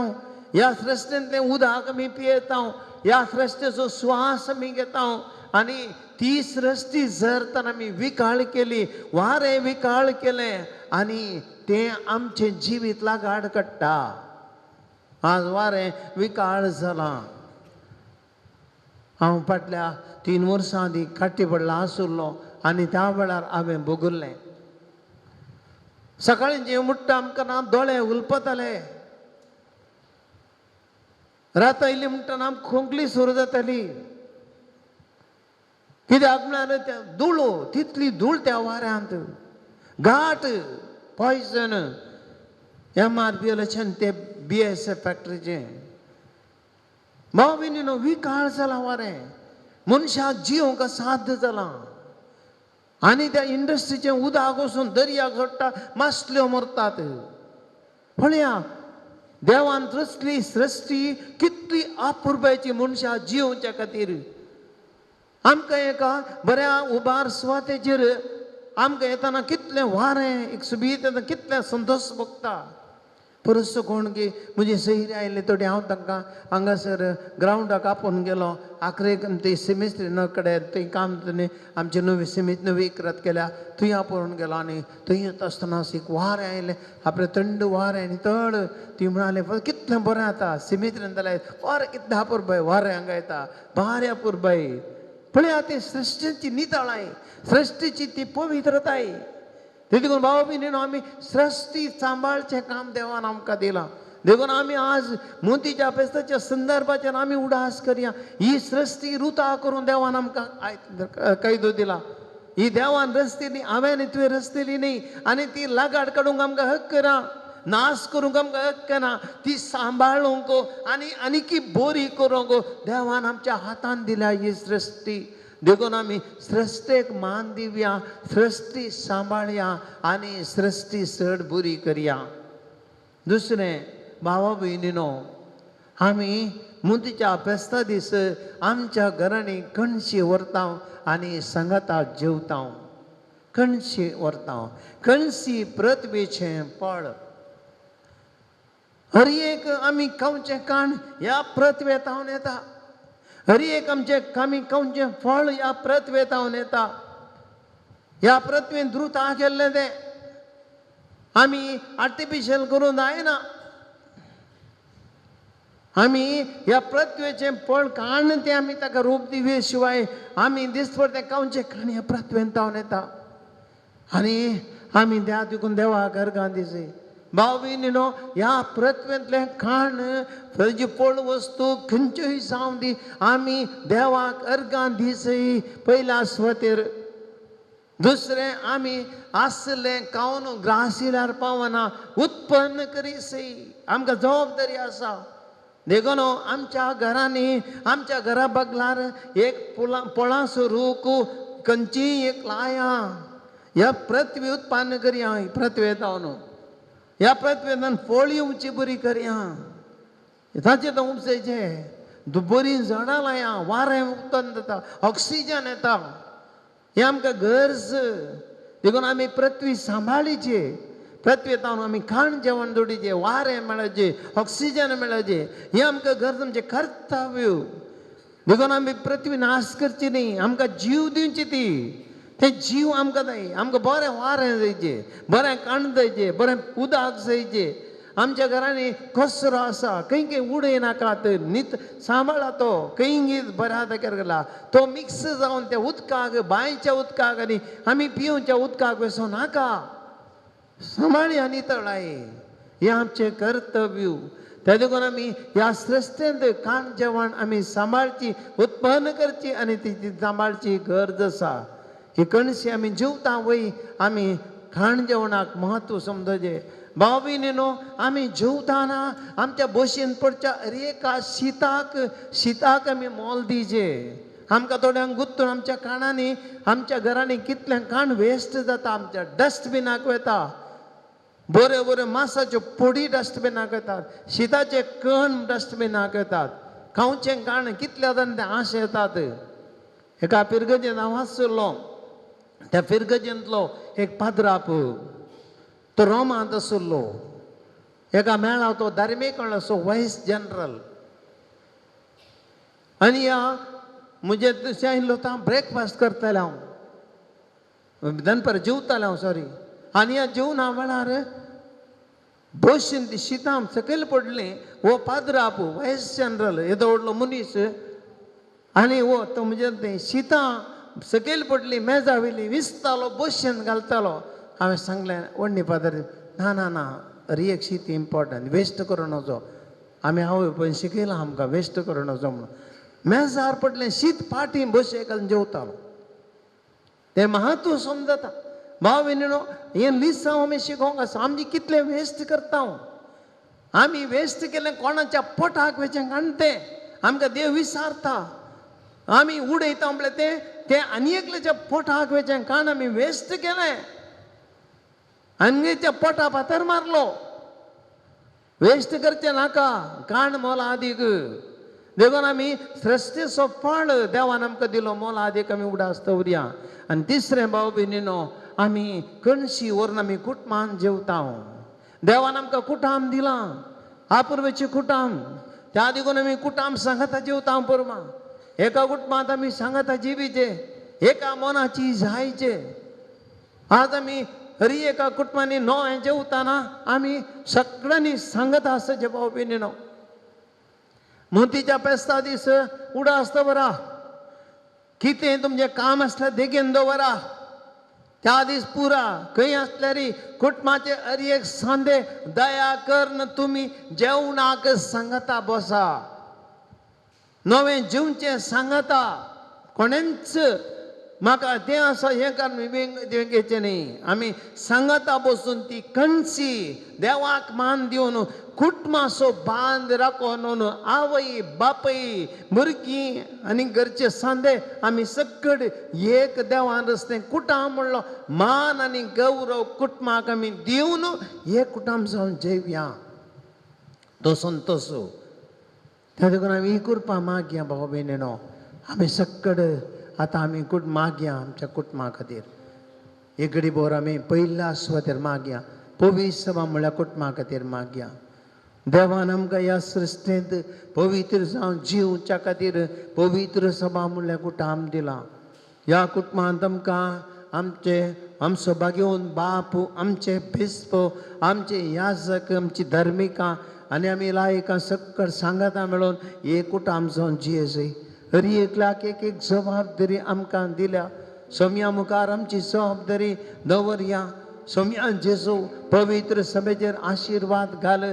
ह्या श्रेश्ठेंतलें उदक आमी पियेता, ह्या श्रेश्ठेचो श्वास आमी घेता. आनी ती सृश्टी जर तर आमी विकाळ केली, वारें विकाळ केलें आनी तें आमचें जिवीत लागाड काडटा. आज वारें विकाळ जालां. हांव फाटल्या 3 वर्सां आदीं काटी पडला आशिल्लो आनी त्या वेळार हांवें भोगल्लें. सकाळीं जें उठ्ठा आमकां ना दोळे उलपताले, रात आयली म्हणटना आमकां खोंकली सुरू जाताली. कित्याक म्हळ्यार त्या धूळ, तितली धूळ त्या वाऱ्यांत, घाट, पॉयजन. MRPL ते BSF फॅक्टरीचें. भाव भयणीनो विकाळ जालां वारें, मनशाक जिवंक असाध्य जालां. आनी त्या इंडस्ट्रीचें उदक वचून दर्याक सोडटा, मासल्यो मरतात. पळया देवान रचली सृश्टी कितली अपुरबायेची मनशाक जिवच्या खातीर. आमकां एका बऱ्या उबार सुवातेचेर आमकां येतना कितलें वारें, एक सुबीत येतना कितलें संतोश भोगता. परस कोण की म्हजी सैरी आयले थोडी, हांव तांकां हांगासर ग्रावंडाक आपोवन गेलो. आखरेक ती सिमिस्त्री कडेन थंय काम आमची नवी सिमित नवी इकरात केल्या, थंय आपोवन गेलो. आनी थंय येता आसतना एक वारें आयलें, आपलें थंड वारें आनी तळ. ती म्हणाले कितलें बरें आतां सिमित्रीन जाल्यार वारें कितलें अपुरबाय, वारें हांगा येता भारी अपुरबाय. पळया ती सृश्टीची नितळाय, सृश्टीची ती पवित्रताय. देखून भाव भयणीनो आमी सृश्टी सांबाळचें काम देवान आमकां दिलां. देखून आमी आज मोतीच्या फेस्ताच्या संदर्भाचेर आमी उडास करया. ही सृश्टी रुता करून देवान आमकां कायदो दिला. ही देवान रचतेली, हांवें तुवें रचतेली न्ही. आनी ती लागाड काडूंक आमकां हक्क ना, नाश करूंक आमकां हक्क ना. ती सांबाळूंक आनी आनीकी बरी करूंक देवान आमच्या हातान दिल्या ही सृश्टी. देखून आमी सृश्टेक मान दिवया, सृश्टी सांबाळया आनी सृश्टी चड बरी करया. दुसरें भावा भयणीनो, आमी मुंतीच्या फेस्ता दीस आमच्या घरांनी कणशी व्हरता आनी सांगाता जेवता. कणशी व्हरता, कणशी पृथ्वीचें फळ. हर एक आमी खावचें काण ह्या पृथ्वेतावन येता. हर एक आमचें आमी खावचें फळ ह्या पृथ्वेतावन येता. ह्या पृथ्वेन द्रुता केल्लें तें आमी आर्टिफिशियल करूंक जायना. आमी ह्या पृथ्वेचें फळ काण तें आमी ताका रूप दिवे शिवाय आमी दिसभर तें खावचें काण ह्या पृथ्वेन तावन येता. आनी आमी त्या देखून देवाक अर्गां दिसय. भाव भयणीनो, ह्या पृथ्वेंतलें खाण जी फळ वस्तू खंयच्योय जावं दी, आमी देवाक अर्गां दिसय पयल्या स्वतेर. दुसरें आमी आसलें खावन ग्रासिल्यार पावना, उत्पन्न करीसय, आमकां जबाबदारी आसा. देखून आमच्या घरांनी, आमच्या घरा बगलार एक फुलां फळांचो रूख खंयचीय एक लाया, ह्या पृथ्वी उत्पन्न करया, पृथ्वे जावन ह्या पृथ्वेंतल्यान फळ येवची बरी करया, ताचें तो उपजायचें बरीं झाडां लाया, वारें उत्पन्न जाता, ऑक्सिजन येता, हें आमकां गरज. देखून आमी पृथ्वी सांबाळीची, पृथ्वी जावन आमी खाण जेवण जोडीचें, वारें मेळचें, ऑक्सिजन मेळचें, हें आमकां गरज, आमचें कर्तव्य. देखून आमी पृथ्वी नाश करची न्ही, आमकां जीव दिवची ती, ते जीव आमकां जाय. आमकां बरें वारें जायचें, बरें काण जायचें, बरें उदक जायचें. आमच्या घरांनी कचरो आसा, खंय खंय उडयनाकात, नीत सांबाळा तो, खंय बऱ्या जाग्यार गेला तो मिक्स जावन त्या उदकाक, बांयच्या उदकाक आनी आमी पिवच्या उदकाक वचूं नाका. सांबाळया नितळाय, हें आमचें कर्तव्य. त्या देखून आमी ह्या सृश्टेंत खाण जेवण आमी सांबाळची, उत्पन्न करची आनी ती सांबाळची गरज आसा. ही कणशी आमी जेवता वय, आमी खाण जेवणाक म्हत्व समजचें. भाव भयणीनो, आमी जेवताना आमच्या बशेन पडच्या एका शिताक, शिताक आमी मोल दिवचें. आमकां थोड्यांक गुत्तून आमच्या काणांनी, आमच्या घरांनी कितलें खाण वेस्ट जाता, आमच्या डस्टबिनाक वता, बऱ्यो बऱ्यो मासाच्यो पोडी डस्टबिनाक वतात, शिताचे कण डस्टबिनाक वतात, खावचें खाण कितल्या जाण ते आश येतात. एका फिरगजेन हांव आशिल्लो, त्या फिरगजेंतलो एक पाद्राप, तो रोमांत आशिल्लो. एका मेळा तो धार्मीक असो वायस जनरल. आनी ह्या म्हजे तशें आयिल्लो तो हांव ब्रेकफास्ट करतालें, हांव दनपार जेवतालें हांव, सॉरी. आनी ह्या जेवणा वेळार बशीन ती शितां सकयल पडलीं. हो पाद्राप वायस जनरल येदो व्हडलो मनीस, आनी हो तो म्हजे तें शितां सकयल पडली मेजा वयली विसतालो, बशेन घालतालो. हांवें सांगलें, व्हडली फादर, ना ना ना, एक शीत इम्पोर्टंट, वेस्ट करूं नजो. आमी आवय पळय शिकयलां आमकां वेस्ट करूं नजो म्हणून. मेजार पडलें शीत पाटी बशे घालून जेवतालो. तें म्हत्व समजता. भाव भयणीनो, हें लिसांव आमी शिकोवंक आसा. आमची कितलें वेस्ट करता आमी, वेस्ट केलें कोणाच्या पोटाक वेचें काण तें आमकां देव विसारता. आमी उडयता म्हळ्यार तें तें आनी एकल्याच्या पोटाक वेचें काण आमी वेस्ट केलें, आनी त्या पोटा फातर मारलो. वेस्ट करचें नाका, काण मोलादीक. देखून आमी सृश्टीचो फळ देवान आमकां दिलो, मोलादीक आमी उडास दवरया. आनी तिसरें भाव भयणीनो, आमी कणशी व्हरून आमी कुटमान जेवता. देवान आमकां कुटाम दिलां, आपुर्वेचें कुटाम, त्या देखून आमी कुटाम सांगाता जेवता. पुरमा एका कुटुंबांत आमी सांगाता जिवीचे, एका मनाची जायचे. आज आमी हरी एका कुटुंबांनी नवें जेवताना आमी सगळ्यांनी सांगता आसचे. भाव भयणीनो, मोतीच्या पेस्ता दीस उडास दवरा, कितें तुमचें काम आसल्यार बेगीन दवरा, त्या दीस पुरा खंय आसल्यार कुटुंबाचे हर एक सांदे दया करून तुमी जेवणाक सांगता बसा, नवें जेवचें सांगता. कोणेंच म्हाका तें आसा हें कारण घेवचें न्ही. आमी सांगता बसून ती कणसी देवाक मान दिवन कुटुंबाचो बांद राखून आवय बापय भुरगीं आनी घरचे सांदे आमी सकड एक देवान रस्ते कुटाम म्हणलो मान आनी गौरव कुटुंबाक आमी दिवन एक कुटाम जावन जेवया. तो संतोष त्या देखून आमी ही कृपा मागया. भाव भयणीनो, आमी सकड आतां आमी कुट मागया आमच्या कुटुंबा खातीर. एक घडी भोर आमी पयल्या सुवातेर मागया, पवित्र सभा म्हळ्यार कुटुंबा खातीर मागया. देवान आमकां ह्या सृश्टींत पवित्र जावन जिवच्या खातीर पवित्र सभा म्हणल्यार कुटाम दिलां. ह्या कुटुंबांत आमकां आमचे आमचो भाग्योवन बाप, आमचे बिस्प, आमचे याजक, आमची धर्मिकां आनी आमी लायकां सक्कड सांगातां मेळोवन एक कुटाम जावन जियेजय. हर एकल्याक एक एक जबाबदारी आमकां दिल्या. सोम्या मुखार आमची जबाबदारी दवरया. सोम्या जेजू पवित्र सभेचेर आशिर्वाद घाल.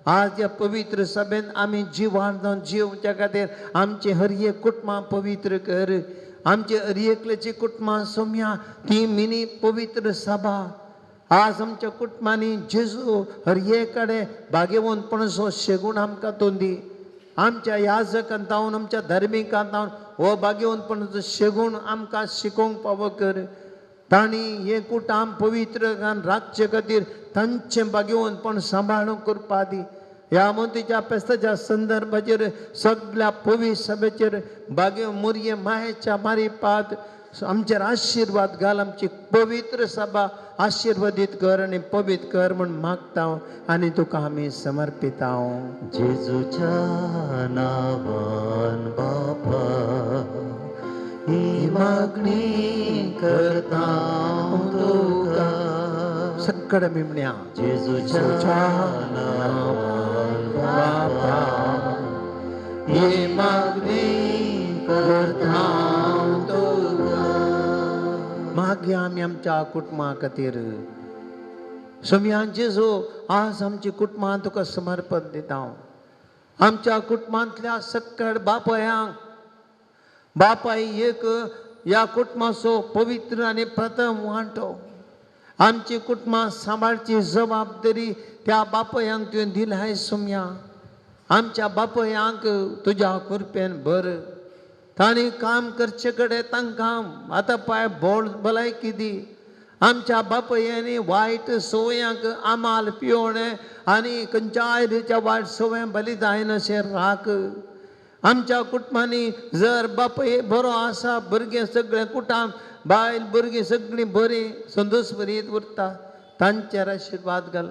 आज ह्या पवित्र सभेन आमी जिवान जावन जिवच्या खातीर आमचे हर एक कुटुंबां पवित्र कर. आमचे हर एकल्याची कुटुंबां सोम्या ती मिनी पवित्र सभा. आज आमच्या कुटुंबांनी जेजू हर एक कडेन भाग्यवंतपणाचो शेगूण आमकां तोंदी. आमच्या याजकान जावन आमच्या धार्मिकान जावन हो भाग्यवंतपणाचो शेगूण आमकां शिकोवंक पावो कर. तांणी हें कुटाम पवित्र राखचे खातीर तांचें भाग्यवंतपण सांबाळून करपा दी. ह्या मोतीच्या पेस्ताच्या संदर्भाचेर सगळ्या पवित्र सभेचेर भाग्य मुरये मायेच्या मारिपात आमचेर आशिर्वाद घाल. आमची पवित्र सभा आशिर्वादीत कर आनी पवित्र कर म्हूण मागता आनी तुका आमी समर्पिता. जेजूच्या नावान बापा ही मागणी करता तुका. सगळे मिमण्या जेजूच्या नावान बापा ही मागणी करता तुका. मागया आमी आमच्या कुटुंबा खातीर. सोम्यान जेजू आज आमची कुटुंबां तुका समर्पण दिता. आमच्या कुटुंबांतल्या सक्कड बापायांक बापाय एक ह्या कुटुंबाचो पवित्र आनी प्रथम वांटो. आमची कुटुंबां सांबाळची जबाबदारी त्या बापायांक तुवें दिलाय सोम्या. आमच्या बापायांक तुज्या कृपेन भर. तांणी काम करचे कडेन तांकां आतां पांय बोळ भलायकी दी. आमच्या बापायांनी वायट संवयांक आमाल पिवणें आनी खंयच्याय रिच्या वायट संवयां बली जायनाशें राख. आमच्या कुटुंबांनी जर बापूय बरो आसा भुरगें सगळें कुटाम बायल भुरगीं सगळीं बरीं संतोश बरीत उरता तांचेर आशिर्वाद घाल.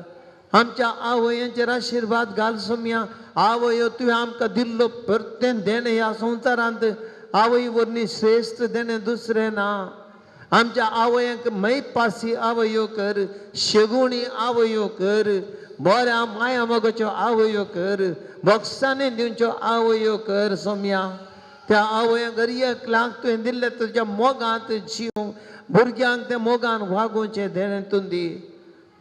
आमच्या आवयांचेर आशिर्वाद घाल सोम्या. आवयो तुवें आमकां दिल्लो परतें देणें ह्या संवसारांत आवय वरवीं श्रेश्ठ देणें दुसरें ना. आमच्या आवयांक मैपासी आवयो कर, शेगुणी आवयो कर, बऱ्या माया मोगाच्यो आवयो कर, बोक्सांनी दिवच्यो आवयो कर सोम्या. त्या आवयांक हर एकल्याक तुवें दिल्लें तुज्या मोगांत जीव भुरग्यांक त्या मोगान वागोवचें देणें तूं दी.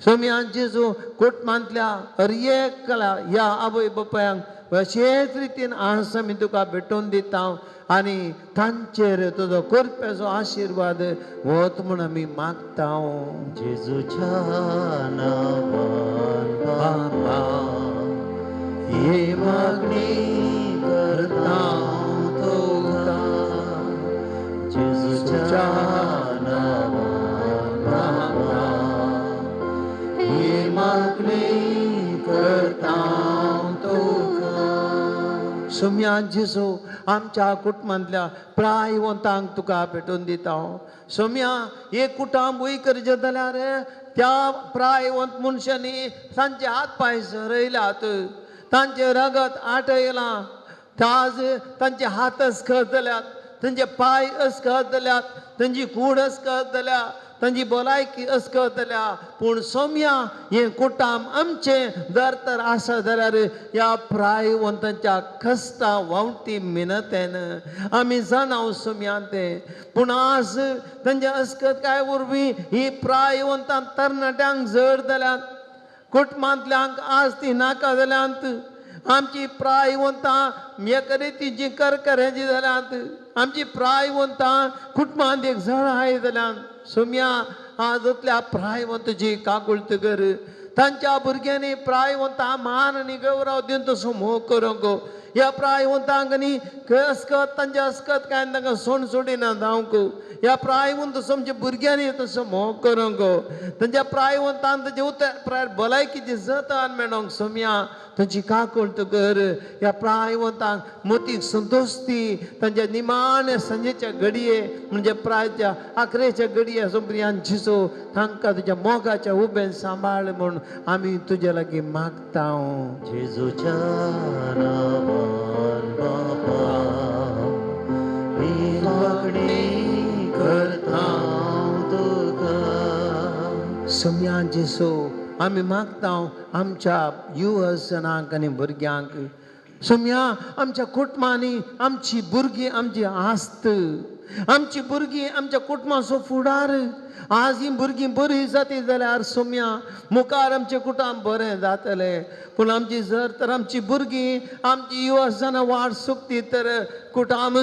सोम्या जेजू कुटुंबांतल्या हर एकल्या ह्या आवय बापायांक अशेच रितीन आज आमी तुका भेटोवन दिता आनी तांचेर तुजो कृपेचो आशिर्वाद वत म्हूण आमी मागता. जेजूच्या नावान बापा ही मागणी करता तुका. जेजूच्या नावान बापा ही मागणी करता तुका. सोम्या जेजू आमच्या कुटुंबांतल्या प्रायवंतांक तुका भेटोवन दिता. सोम्या एक कुटुंब वय करचें जाल्यार त्या प्रायवंत मनशांनी तांचे हात पांय सरयल्यात, तांचें रगत आटयलां, आज तांचे हात अस्खत जाल्यात, तांचे पांय अस्खत जाल्यात, तांची कूड अस्खत जाल्या, तांची भलायकी अस्खत जाल्या. पूण सोम्या हें कुटाम आमचें जर तर आसा जाल्यार ह्या प्रायवंतांच्या कश्टा वावटी मिनतेन आमी जाणां सोम्या तें. पूण आज तांच्या अस्खत काय वरवीं ही प्रायवंतां तरणाट्यांक जड जाल्यात, कुटुंबांतल्यांक आज ती नाका जाल्यांत. आमची प्रायवंतां एका रितीची करकऱ्याची जाल्यांत, आमची प्रायवंतां कुटुंबांत एक जळाय जाल्यांत. सोम्या आज असल्या प्रायवंताची काकुळट कर. तांच्या भुरग्यांनी प्रायवंतां मान आनी गौरव दिवन तसो मोग करूंक. ह्या प्रायवंतांक न्ही अस्कत तांच्या अस्कत काय तांकां सोण सोडिना जावंक. ह्या प्रायवंत आमच्या भुरग्यांनी तसो मोग करूंक. तांच्या प्रायवंतान तांचे उतर प्राय भलायकीची जतन मेळोंक सोम्या तांची काकुळट कर. ह्या प्रायवंतांक मोतीक संतोश दी. तांच्या निमाण्या सांजेच्या घडये म्हणजे प्रायच्या आखरेच्या घडये सोमप्रियान जिसो तांकां तुज्या मोगाच्या उबेन सांबाळ म्हूण आमी तुज्या लागीं मागता. जेजूच्या नावान बापा ही मागणी करता तुका. सोम्या जेसो आमी मागता आमच्या युवजनांक आनी भुरग्यांक. सोम्या आमच्या कुटुंबांनी आमची भुरगीं आमची आस्त. आमची भुरगीं आमच्या कुटुंबाचो फुडार. आज ही भुरगीं बरी जाती जाल्यार सोम्या मुखार आमचें कुटुंब बरें जातलें. पूण आमची जर तर आमची भुरगीं आमची युवा वाट सुकती तर कुटुंब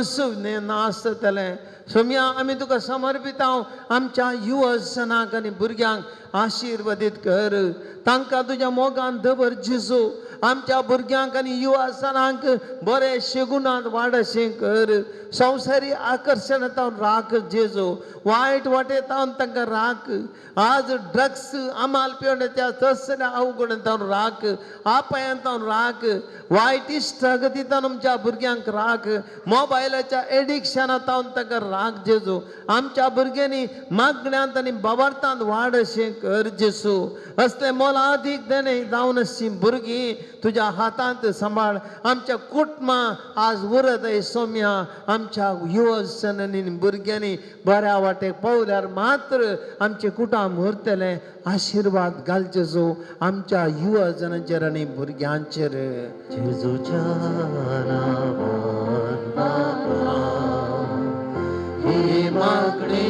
नाश जातलें. सोम्या आमी तुका समर्पिता आमच्या युवजनांक आनी भुरग्यांक आशिर्वादीत कर. तांकां तुज्या मोगान दवर जेजू. आमच्या भुरग्यांक आनी युवाजनांक बरे शेगुणांत वाड अशें कर. संवसारी आकर्शणांत राख जेजू. वायट वाटेतावन तांकां राख. आज ड्रग्स अमाल पिवण्याच्या तसल्या अवगुणांतावन राख. आपायांतावन राख. वायट इश्टागतींतावन आमच्या भुरग्यांक राख. मोबायलाच्या एडिक्शनांतावन तांकां राख जेजू. आमच्या भुरग्यांनी मागण्यांत आनी बाबार्थांत वाड अशें कर जेजू. असले मोलादीक देणे जावन अशी भुरगीं तुज्या हातांत सांबाळ. आमच्या कुटुंबां आज उरत सोम्या. आमच्या युवजनांनी भुरग्यांनी बऱ्या वाटेक पावल्यार मात्र आमचें कुटुंब उरतलें. आशिर्वाद घाल जेजू आमच्या युवजनांचेर आनी भुरग्यांचेर. जेजूच्या नावान बापा ही मागणी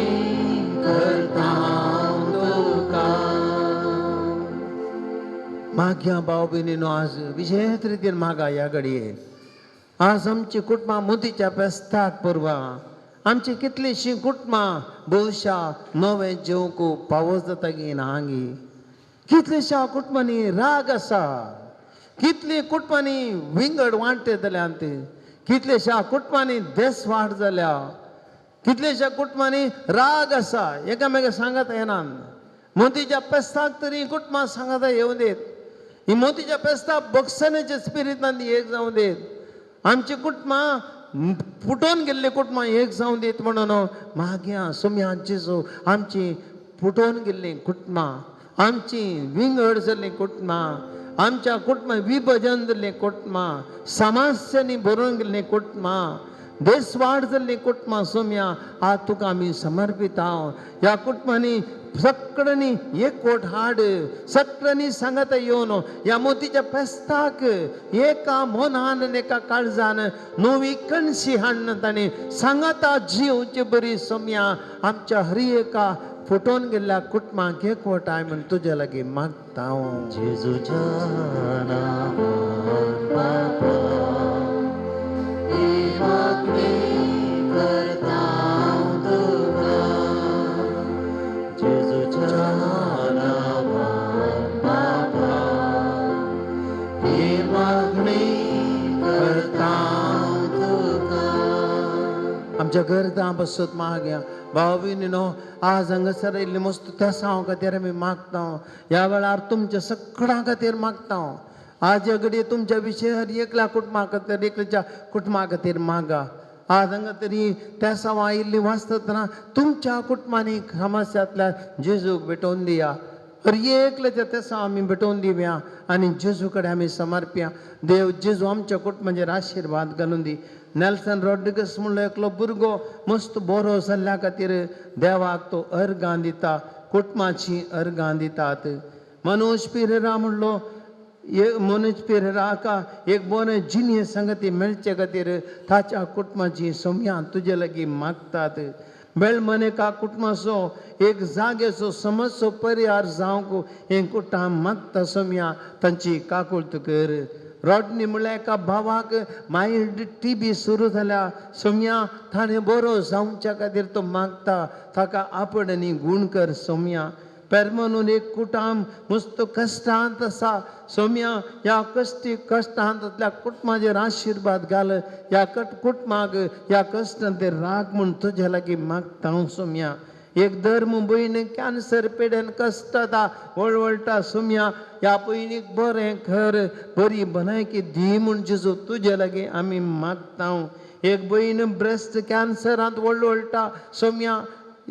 करता तुका. माग्या भाव भयणीनो आज विशेष रितीन मागा ह्या घडये. आज आमची कुटुंबां मोदीच्या फेस्ताक परवा आमची कितलींशीं कुटुंबां भोवशा नवें जेवंक पावस जाता की ना हांगी. कितलींशा कुटुंबांनी राग आसा. कितलीं कुटुंबांनी विंगड वांटे जाल्यात. कितल्याशा कुटुंबांनी देस वाट जाल्या. कितल्याशा कुटुंबांनी राग आसा. एकामेका सांगात येना. मोदीच्या फेस्ताक तरी कुटुंबां सांगाता येवं देत. ही मोतीच्या फेस्ताक बक्षण्याच्या स्पिरितान एक जावं देत. आमची कुटुंबां फुटोवन गेल्ली कुटुंबां एक जावं देत म्हणून मागया सोम्या जेजू. आमची फुटोवन गेल्लीं कुटुंबां, आमची विंगड जाल्लीं कुटुंबां, आमच्या कुटुंबां विभजन जाल्लीं कुटुंबां, समस्यांनी भरून गेल्लीं कुटुंबां, देसवाड जाल्लीं कुटुंबां सोम्या आज तुका आमी समर्पिता. ह्या कुटुंबांनी सगळ्यांनी एकवट हाड. सगळ्यांनी सांगात येवन ह्या मोतीच्या फेस्ताक एका मनान आनी एका काळजान नवी कणशी हाडून तांणी सांगाता जिवचे बरी सोम्या आमच्या हरी एका फुटोवन गेल्ल्या कुटुंबाक एकवटाय म्हूण तुज्या लागीं मागता हांव. जेजूच्या नावान बापा ही मागणी करता तुका. जेजूच्या नावान बापा ही मागणी करता तुका. आमच्या गरजां बसत मागया भाव भयणीनो आज हांगासर येयल्ले मस्त तेसांव खातीर आमी मागता. ह्या वेळार तुमच्या सगळ्यां खातीर मागता. आज ह्या घडये तुमच्या विशयार एकल्या कुटुंबा खातीर एकल्याच्या कुटुंबा खातीर मागा. आज हांगा तरी तेसांव आयिल्ली वाचतना तुमच्या कुटुंबांनी समस्यांतल्या जेजूक भेटोवन दिया. हर एकल्याच्या तेसांव आमी भेटोवन दिवया आनी जेजू कडेन आमी समर्पया. देव जेजू आमच्या कुटुंबाचेर आशिर्वाद घालून दी. नेल्सन रॉड्रिगस म्हणलो एकलो भुरगो मस्त बरो जाल्ल्या खातीर देवाक तो अर्गां दिता. कुटुंबाची अर्गां दितात. मनोज पिरेरा म्हणलो मनोज पिरेरा हाका एक बरें जिणें संगती मेळचे खातीर ताच्या कुटुंबाची सोम्या तुजे लागीं मागतात. बेळमनेका कुटुंबाचो एक जाग्याचो समजचो परिहार जावंक हें कुटुंब मागता सोम्या तांची काकुळट कर. रॉडनी म्हणल्यार एका भावाक मायल्ड टीबी सुरू जाल्या सोम्या ताणें बरो जावच्या खातीर तो मागता. ताका आपण आनी गूण कर सोम्या. पेरमनून एक कुटुंब मस्त कश्टांत आसा सोम्या. ह्या कश्टी कश्टांतल्या कुटुंबाचेर आशिर्वाद घाल. ह्या कुटुंबाक ह्या कश्टांत ते राग म्हूण तुज्या लागीं मागता हांव सोम्या. एक धर्म भयण कॅन्सर पेडेन कश्टता वळवळटा सोम्या. ह्या भयणीक बरें कर बरी भलायकी दी म्हूण जेजू तुजे लागीं आमी मागता. एक भयण ब्रेस्ट कॅन्सरांत वळवळटा सोम्या.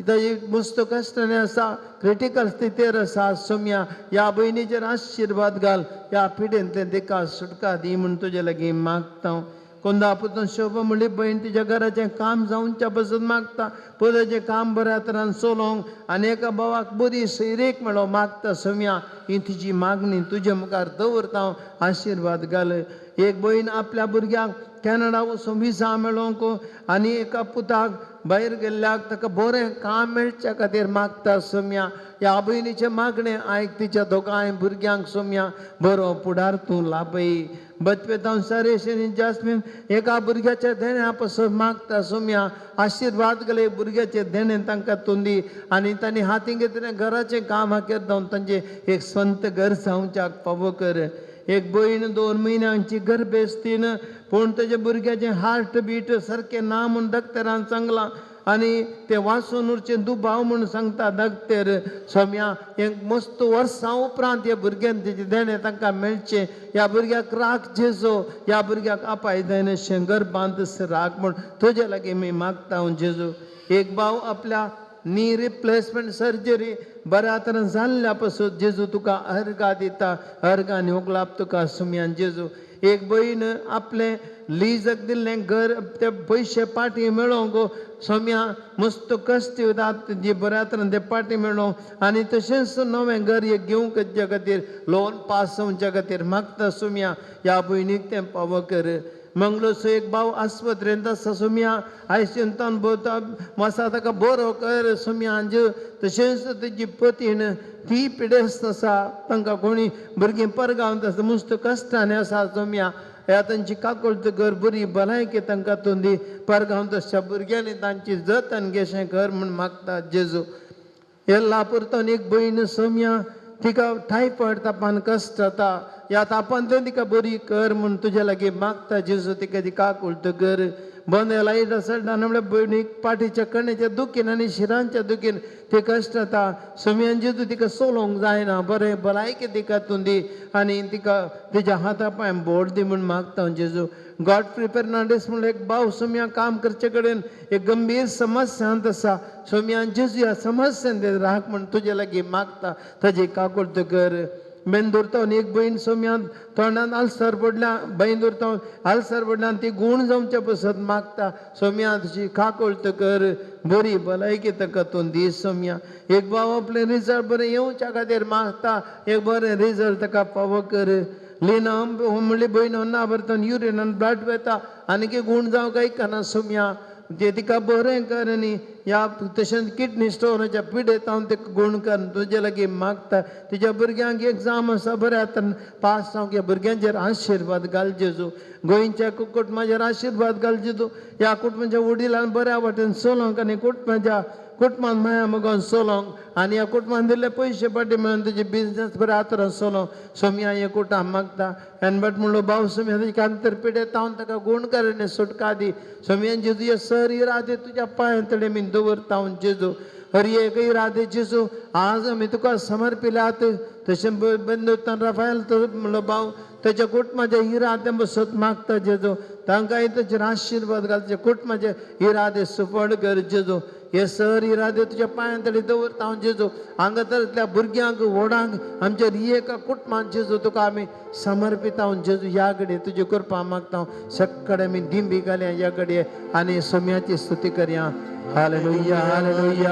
ताजी मस्त कश्टांनी आसा क्रिटिकल स्थितीर आसा सोम्या. ह्या भयणीचेर आशिर्वाद घाल. ह्या पिडेंतल्यान तिका सुटका दी म्हूण तुजे लागीं मागता. कोंदापुतून शोभा म्हणली भयण तिच्या घराचें काम जावच्या पसून मागता. पदाचें काम बऱ्या तरान चलोवंक आनी एका भावाक बरी सैरेक मेळो मागता सोम्या. ही तिची मागणी तुजे मुखार दवरता. आशिर्वाद घाल. एक भयण आपल्या भुरग्यांक कॅनडा वचून विजा मेळोवंक आनी एका पुताक भायर गेल्ल्याक ताका बरें काम मेळच्या खातीर मागता सोम्या. ह्या भयणीचें मागणें आयक, तिच्या दोगांय भुरग्यांक सोम्या बरो फुडार तूं लाभय. बचपेतावन सरेश आनी जास्मीन एका भुरग्याच्या देण्या पासून मागता सोम्या, आशिर्वाद गेले भुरग्याचें देणें तांकां तुंदी आनी तांणी हातीं घेतलें घराचें काम हाकेर जावन तांचें एक स्वंत घर जावच्याक फावो कर. एक भयण 2 म्हयन्यांची गर्भेस्तीन, पूण तेज्या भुरग्याचें हार्ट बीट सारकें ना म्हूण डॉक्टरान सांगलां आनी तें वाचून उरचें दुबाव म्हूण सांगता डॉक्टर. सोम्या एक मस्त वर्सां उपरांत ह्या भुरग्यान तेजें देणें तांकां मेळचें. ह्या भुरग्याक राख जेजो, ह्या भुरग्याक आपाय जायनाशें गर्भांत राख म्हूण तुजे लागीं मी मागता हांव जेजू. एक भाव आपल्या नी रिप्लेसमेंट सर्जरी बऱ्या तरेन जाल्ल्या पासून जेजू तुका अर्गा दिता, अर्गा आनी उगलाप तुका सुम्यान जेजू. एक भयण आपलें लिजाक दिल्लें घर ते पयशे पाटी मेळोवंक सोम्या मस्त कश्ट वतात जी बऱ्या तरेन ते पाटी मेळोवंक आनी तशेंच नवें घर एक घेवंक त्या खातीर लोन पास जावच्या खातीर मागता सोम्या. ह्या भयणीक तें पावो कर. मंगलोसो एक भाव आस्पत्रेंत आसा सोम्या, आयसीयूंतान भोंवता मातसो ताका बरो कर सोम्या. तशेंच तेजी पतीण ती पिडेस्त आसा, तांकां कोणी भुरगीं परगांवांत आसा, मस्त कश्टांनी आसा सोम्या. ह्या तांची काकुळट कर, बरी भलायकी तांकां तुंदी. परगांवांत आसच्या भुरग्यांनी तांची जतन घेशें कर म्हूण मागता जेजू. येल्ला पुरतोन एक भयण सोम्या, तिका टायफॉयड तापान कश्ट जाता, ह्या तापांतल्यान तिका बरी कर म्हूण तुज्या लागीं मागता जेजू. तिका ती काकुळट कर. बंद लायट आसता म्हणल्यार भयणीक पाटीच्या कण्याच्या दुखीन आनी शिरांच्या दुखीन ती कश्ट जाता. सोम्यान जेजू तिका चलोवंक जायना, बरें भलायकी तिका तुंदी आनी तिका तिच्या हाता पांय बोट दी म्हूण मागता जेजू. गॉडफ्री फेर्नांडीस म्हणल्यार एक भाव सोम्या काम करचे कडेन एक गंभीर समस्यांत आसा. सोम्यान जेजू ह्या समस्यांत राख म्हूण तुजे लागीं मागता, ताजी काकुळट कर. बेंदुरतावन एक भयण सोम्यान तोंडान आल्सर पडल्या, बेंदुरतावन आल्सर पडल्यान ती गूण जावच्या पसत मागता सोम्या, तुजी काकुळट कर, बरी भलायकी ताका तूं दी सोम्या. एक भाव आपलें रिजल्ट बरें येवच्या खातीर मागता, एक बरें रिजल्ट ताका फावो कर. लिना म्हणली भयण ना बरतन युरिनान ब्लड वेता आनीक गूण जावंक आयकना सोम्या, ते तिका बरें कर आनी ह्या तशेंच किडनी स्टोनाच्या पिडेत हांव ताका गूण कर तुजे लागीं मागता. तिज्या भुरग्यांक एग्जाम आसा बऱ्या तरेन पास जावंक ह्या भुरग्यांचेर आशिर्वाद घाल जेजू. गोंयच्या कुटुंबाचेर आशिर्वाद घाल जेजू. ह्या कुटुंबाच्या वडिलान बऱ्या वाटेन चलोवंक आनी कुटुंबाच्या कुटुंबान माया मोगान चलोवंक आनी ह्या कुटुंबान दिल्ले पयशे पाटी मेळून तुजे बिजनेस बऱ्या तरेन चलोवंक सोम्या हे कुटुंब मागता. एनबट म्हणलो भाव सोम्या तुजी कांतर पिडेत हांव ताका गूण कर आनी सुटका दी सोम्यान जेजू. हे सर इरादे तुज्या पांयां तडे मी दवरता हांव जेजू. हर एक इरादे जेजू आज आमी तुका समर्पिल्यात. तशें बंदुतान राफायल म्हणलो भाव तेच्या कुटुंबाच्या इरादे बसत मागता जेजू. तांकांय ताचेर आशिर्वाद घाल, तेच्या कुटुंबाचे इरादे सुफळ कर जेजू. हे सर इरादे तुज्या पांयां तडे दवरता हांव जेजू. हांगा तरांतल्या भुरग्यांक व्हडांक आमच्या एका कुटुंबान जेजू तुका आमी समर्पिता हांव जेजू. ह्या घडये तुजी कृपा मागता हांव. सगळे आमी दिंबी घालया ह्या घडये आनी सोम्याची स्तुती करया. Hallelujah, hallelujah,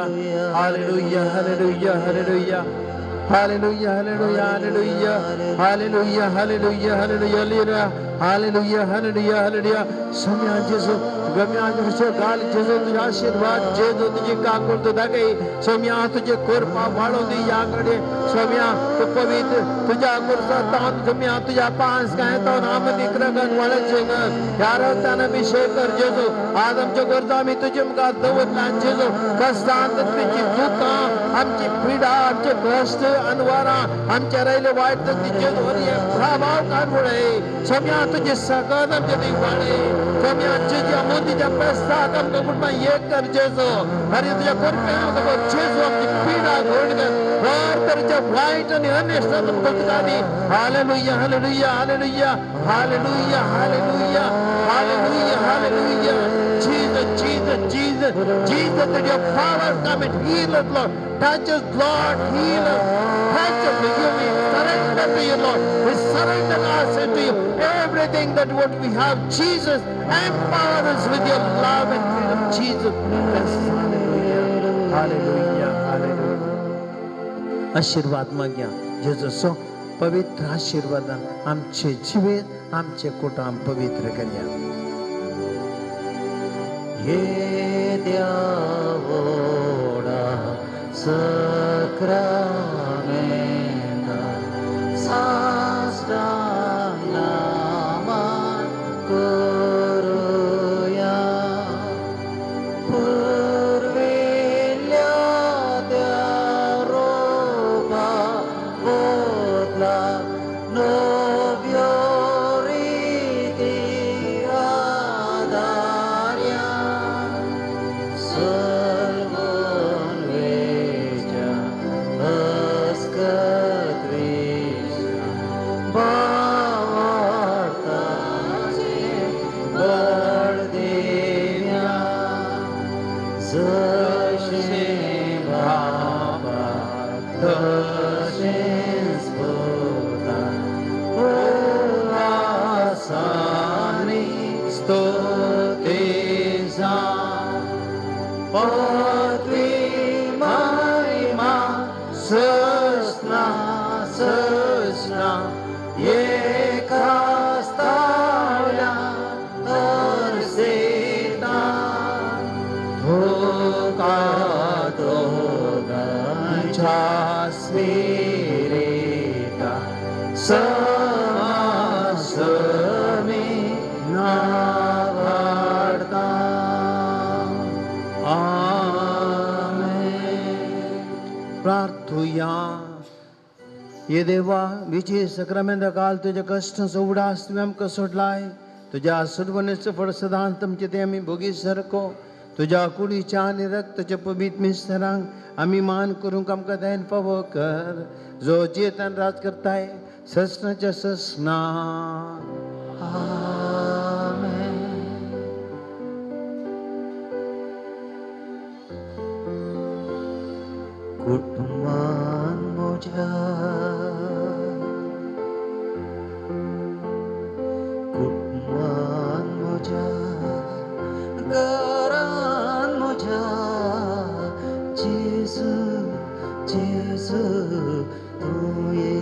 hallelujah, hallelujah, hallelujah, hallelujah, hallelujah, hallelujah, hallelujah, hallelujah, hallelujah, hallelujah, hallelujah, hallelujah. Saumya जेजू गम्या जेजू घाल जेजू तुझा आशीर्वाद जेजू तुझी काकुळट दाखय सोम्या. तुझे कृपा वाडोवन दी ह्या कडेन सोम्या. तूं पवित्र तुज्या कुर्सा सोम्या तुज्या पांच गायतान आमदी रगत वाळचें ह्या रक्तान अभिषेक कर जेजू. आज आमच्यो गरजो आमी तुजे मुखार दवरला जेजू. कश्टांत तुजी दुखां आमची पिडा आमचे कश्ट अनवारां आमच्या रायले वायट ती जेजू हर प्रभाव काडून उडय सोम्या. तुजे सगळं आमचे थंय वाडय सोम्या. जेजू मोदीच्या पेस्ताक आमकां कुटुंबां एक कर जेजू. हरी तुज्या कृपेन जेजू आमची पिडा घड कर हर तरेच्या वायट आनी अनिश्ट तुमकां दी. Hallelujah, hallelujah, hallelujah, hallelujah, hallelujah, hallelujah, hallelujah. Jesus, Jesus, Jesus, Jesus, that your power come and heal us, Lord. Touch us, Lord, heal us. Touch us, you. We surrender to you, Lord. We surrender ourselves to you. Everything that what we have, Jesus, empower us with your love and freedom, Jesus. Yes, hallelujah, hallelujah, hallelujah. आशीर्वाद मागया जेजूचो पवित्र आशीर्वादान आमचे जिवीत आमचे कुटुंब पवित्र करया. येद्या व्हडा सक्रामेंता साश्टांग नमन करुया. पुर्विल्ल्या त्या रोपा बदला नव्यो रिती आदार्या. सलगून वेच्या अस्कत विश्वा भावार्थाचें बळ दिवया. जशें बापा तशेंच पुता उल्हासांनी स्तुती जावं. पदवी महिमा सस्ना सस्ना एका स्थाव्या अर्सेता. तुका दोगांच्या स्पिरिता समासमी नावाडता. आमेन. प्रार्थुया. ये देवा, विजय सक्रामेंत काल तुज्या कश्टांचो उडास तुवें आमकां सोडलाय. तुज्या सुडवणेचो फळ सदांच तुमचे ते आमी भोगी सारको तुज्या कुडीच्या आनी रक्ताच्या पवित्र मिस्तरांक आमी मान करूंक आमकां दयन फावो कर, जो जियेतान राज करताय ससनाच्या ससना. आमेन. कुटुंबान म्हज्या, कुटुंबान म्हज्या, घरान म्हज्या, जेजू जेजू तूं ये.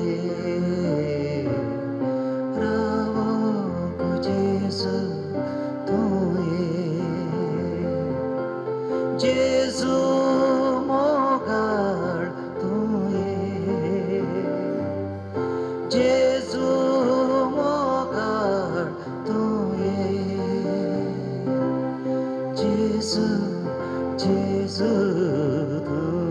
रावोंक जेजू तूं ये. जेजू मोगाळ तूं ये. जेजू मोगाळ तूं ये. जेजू जेजू तूं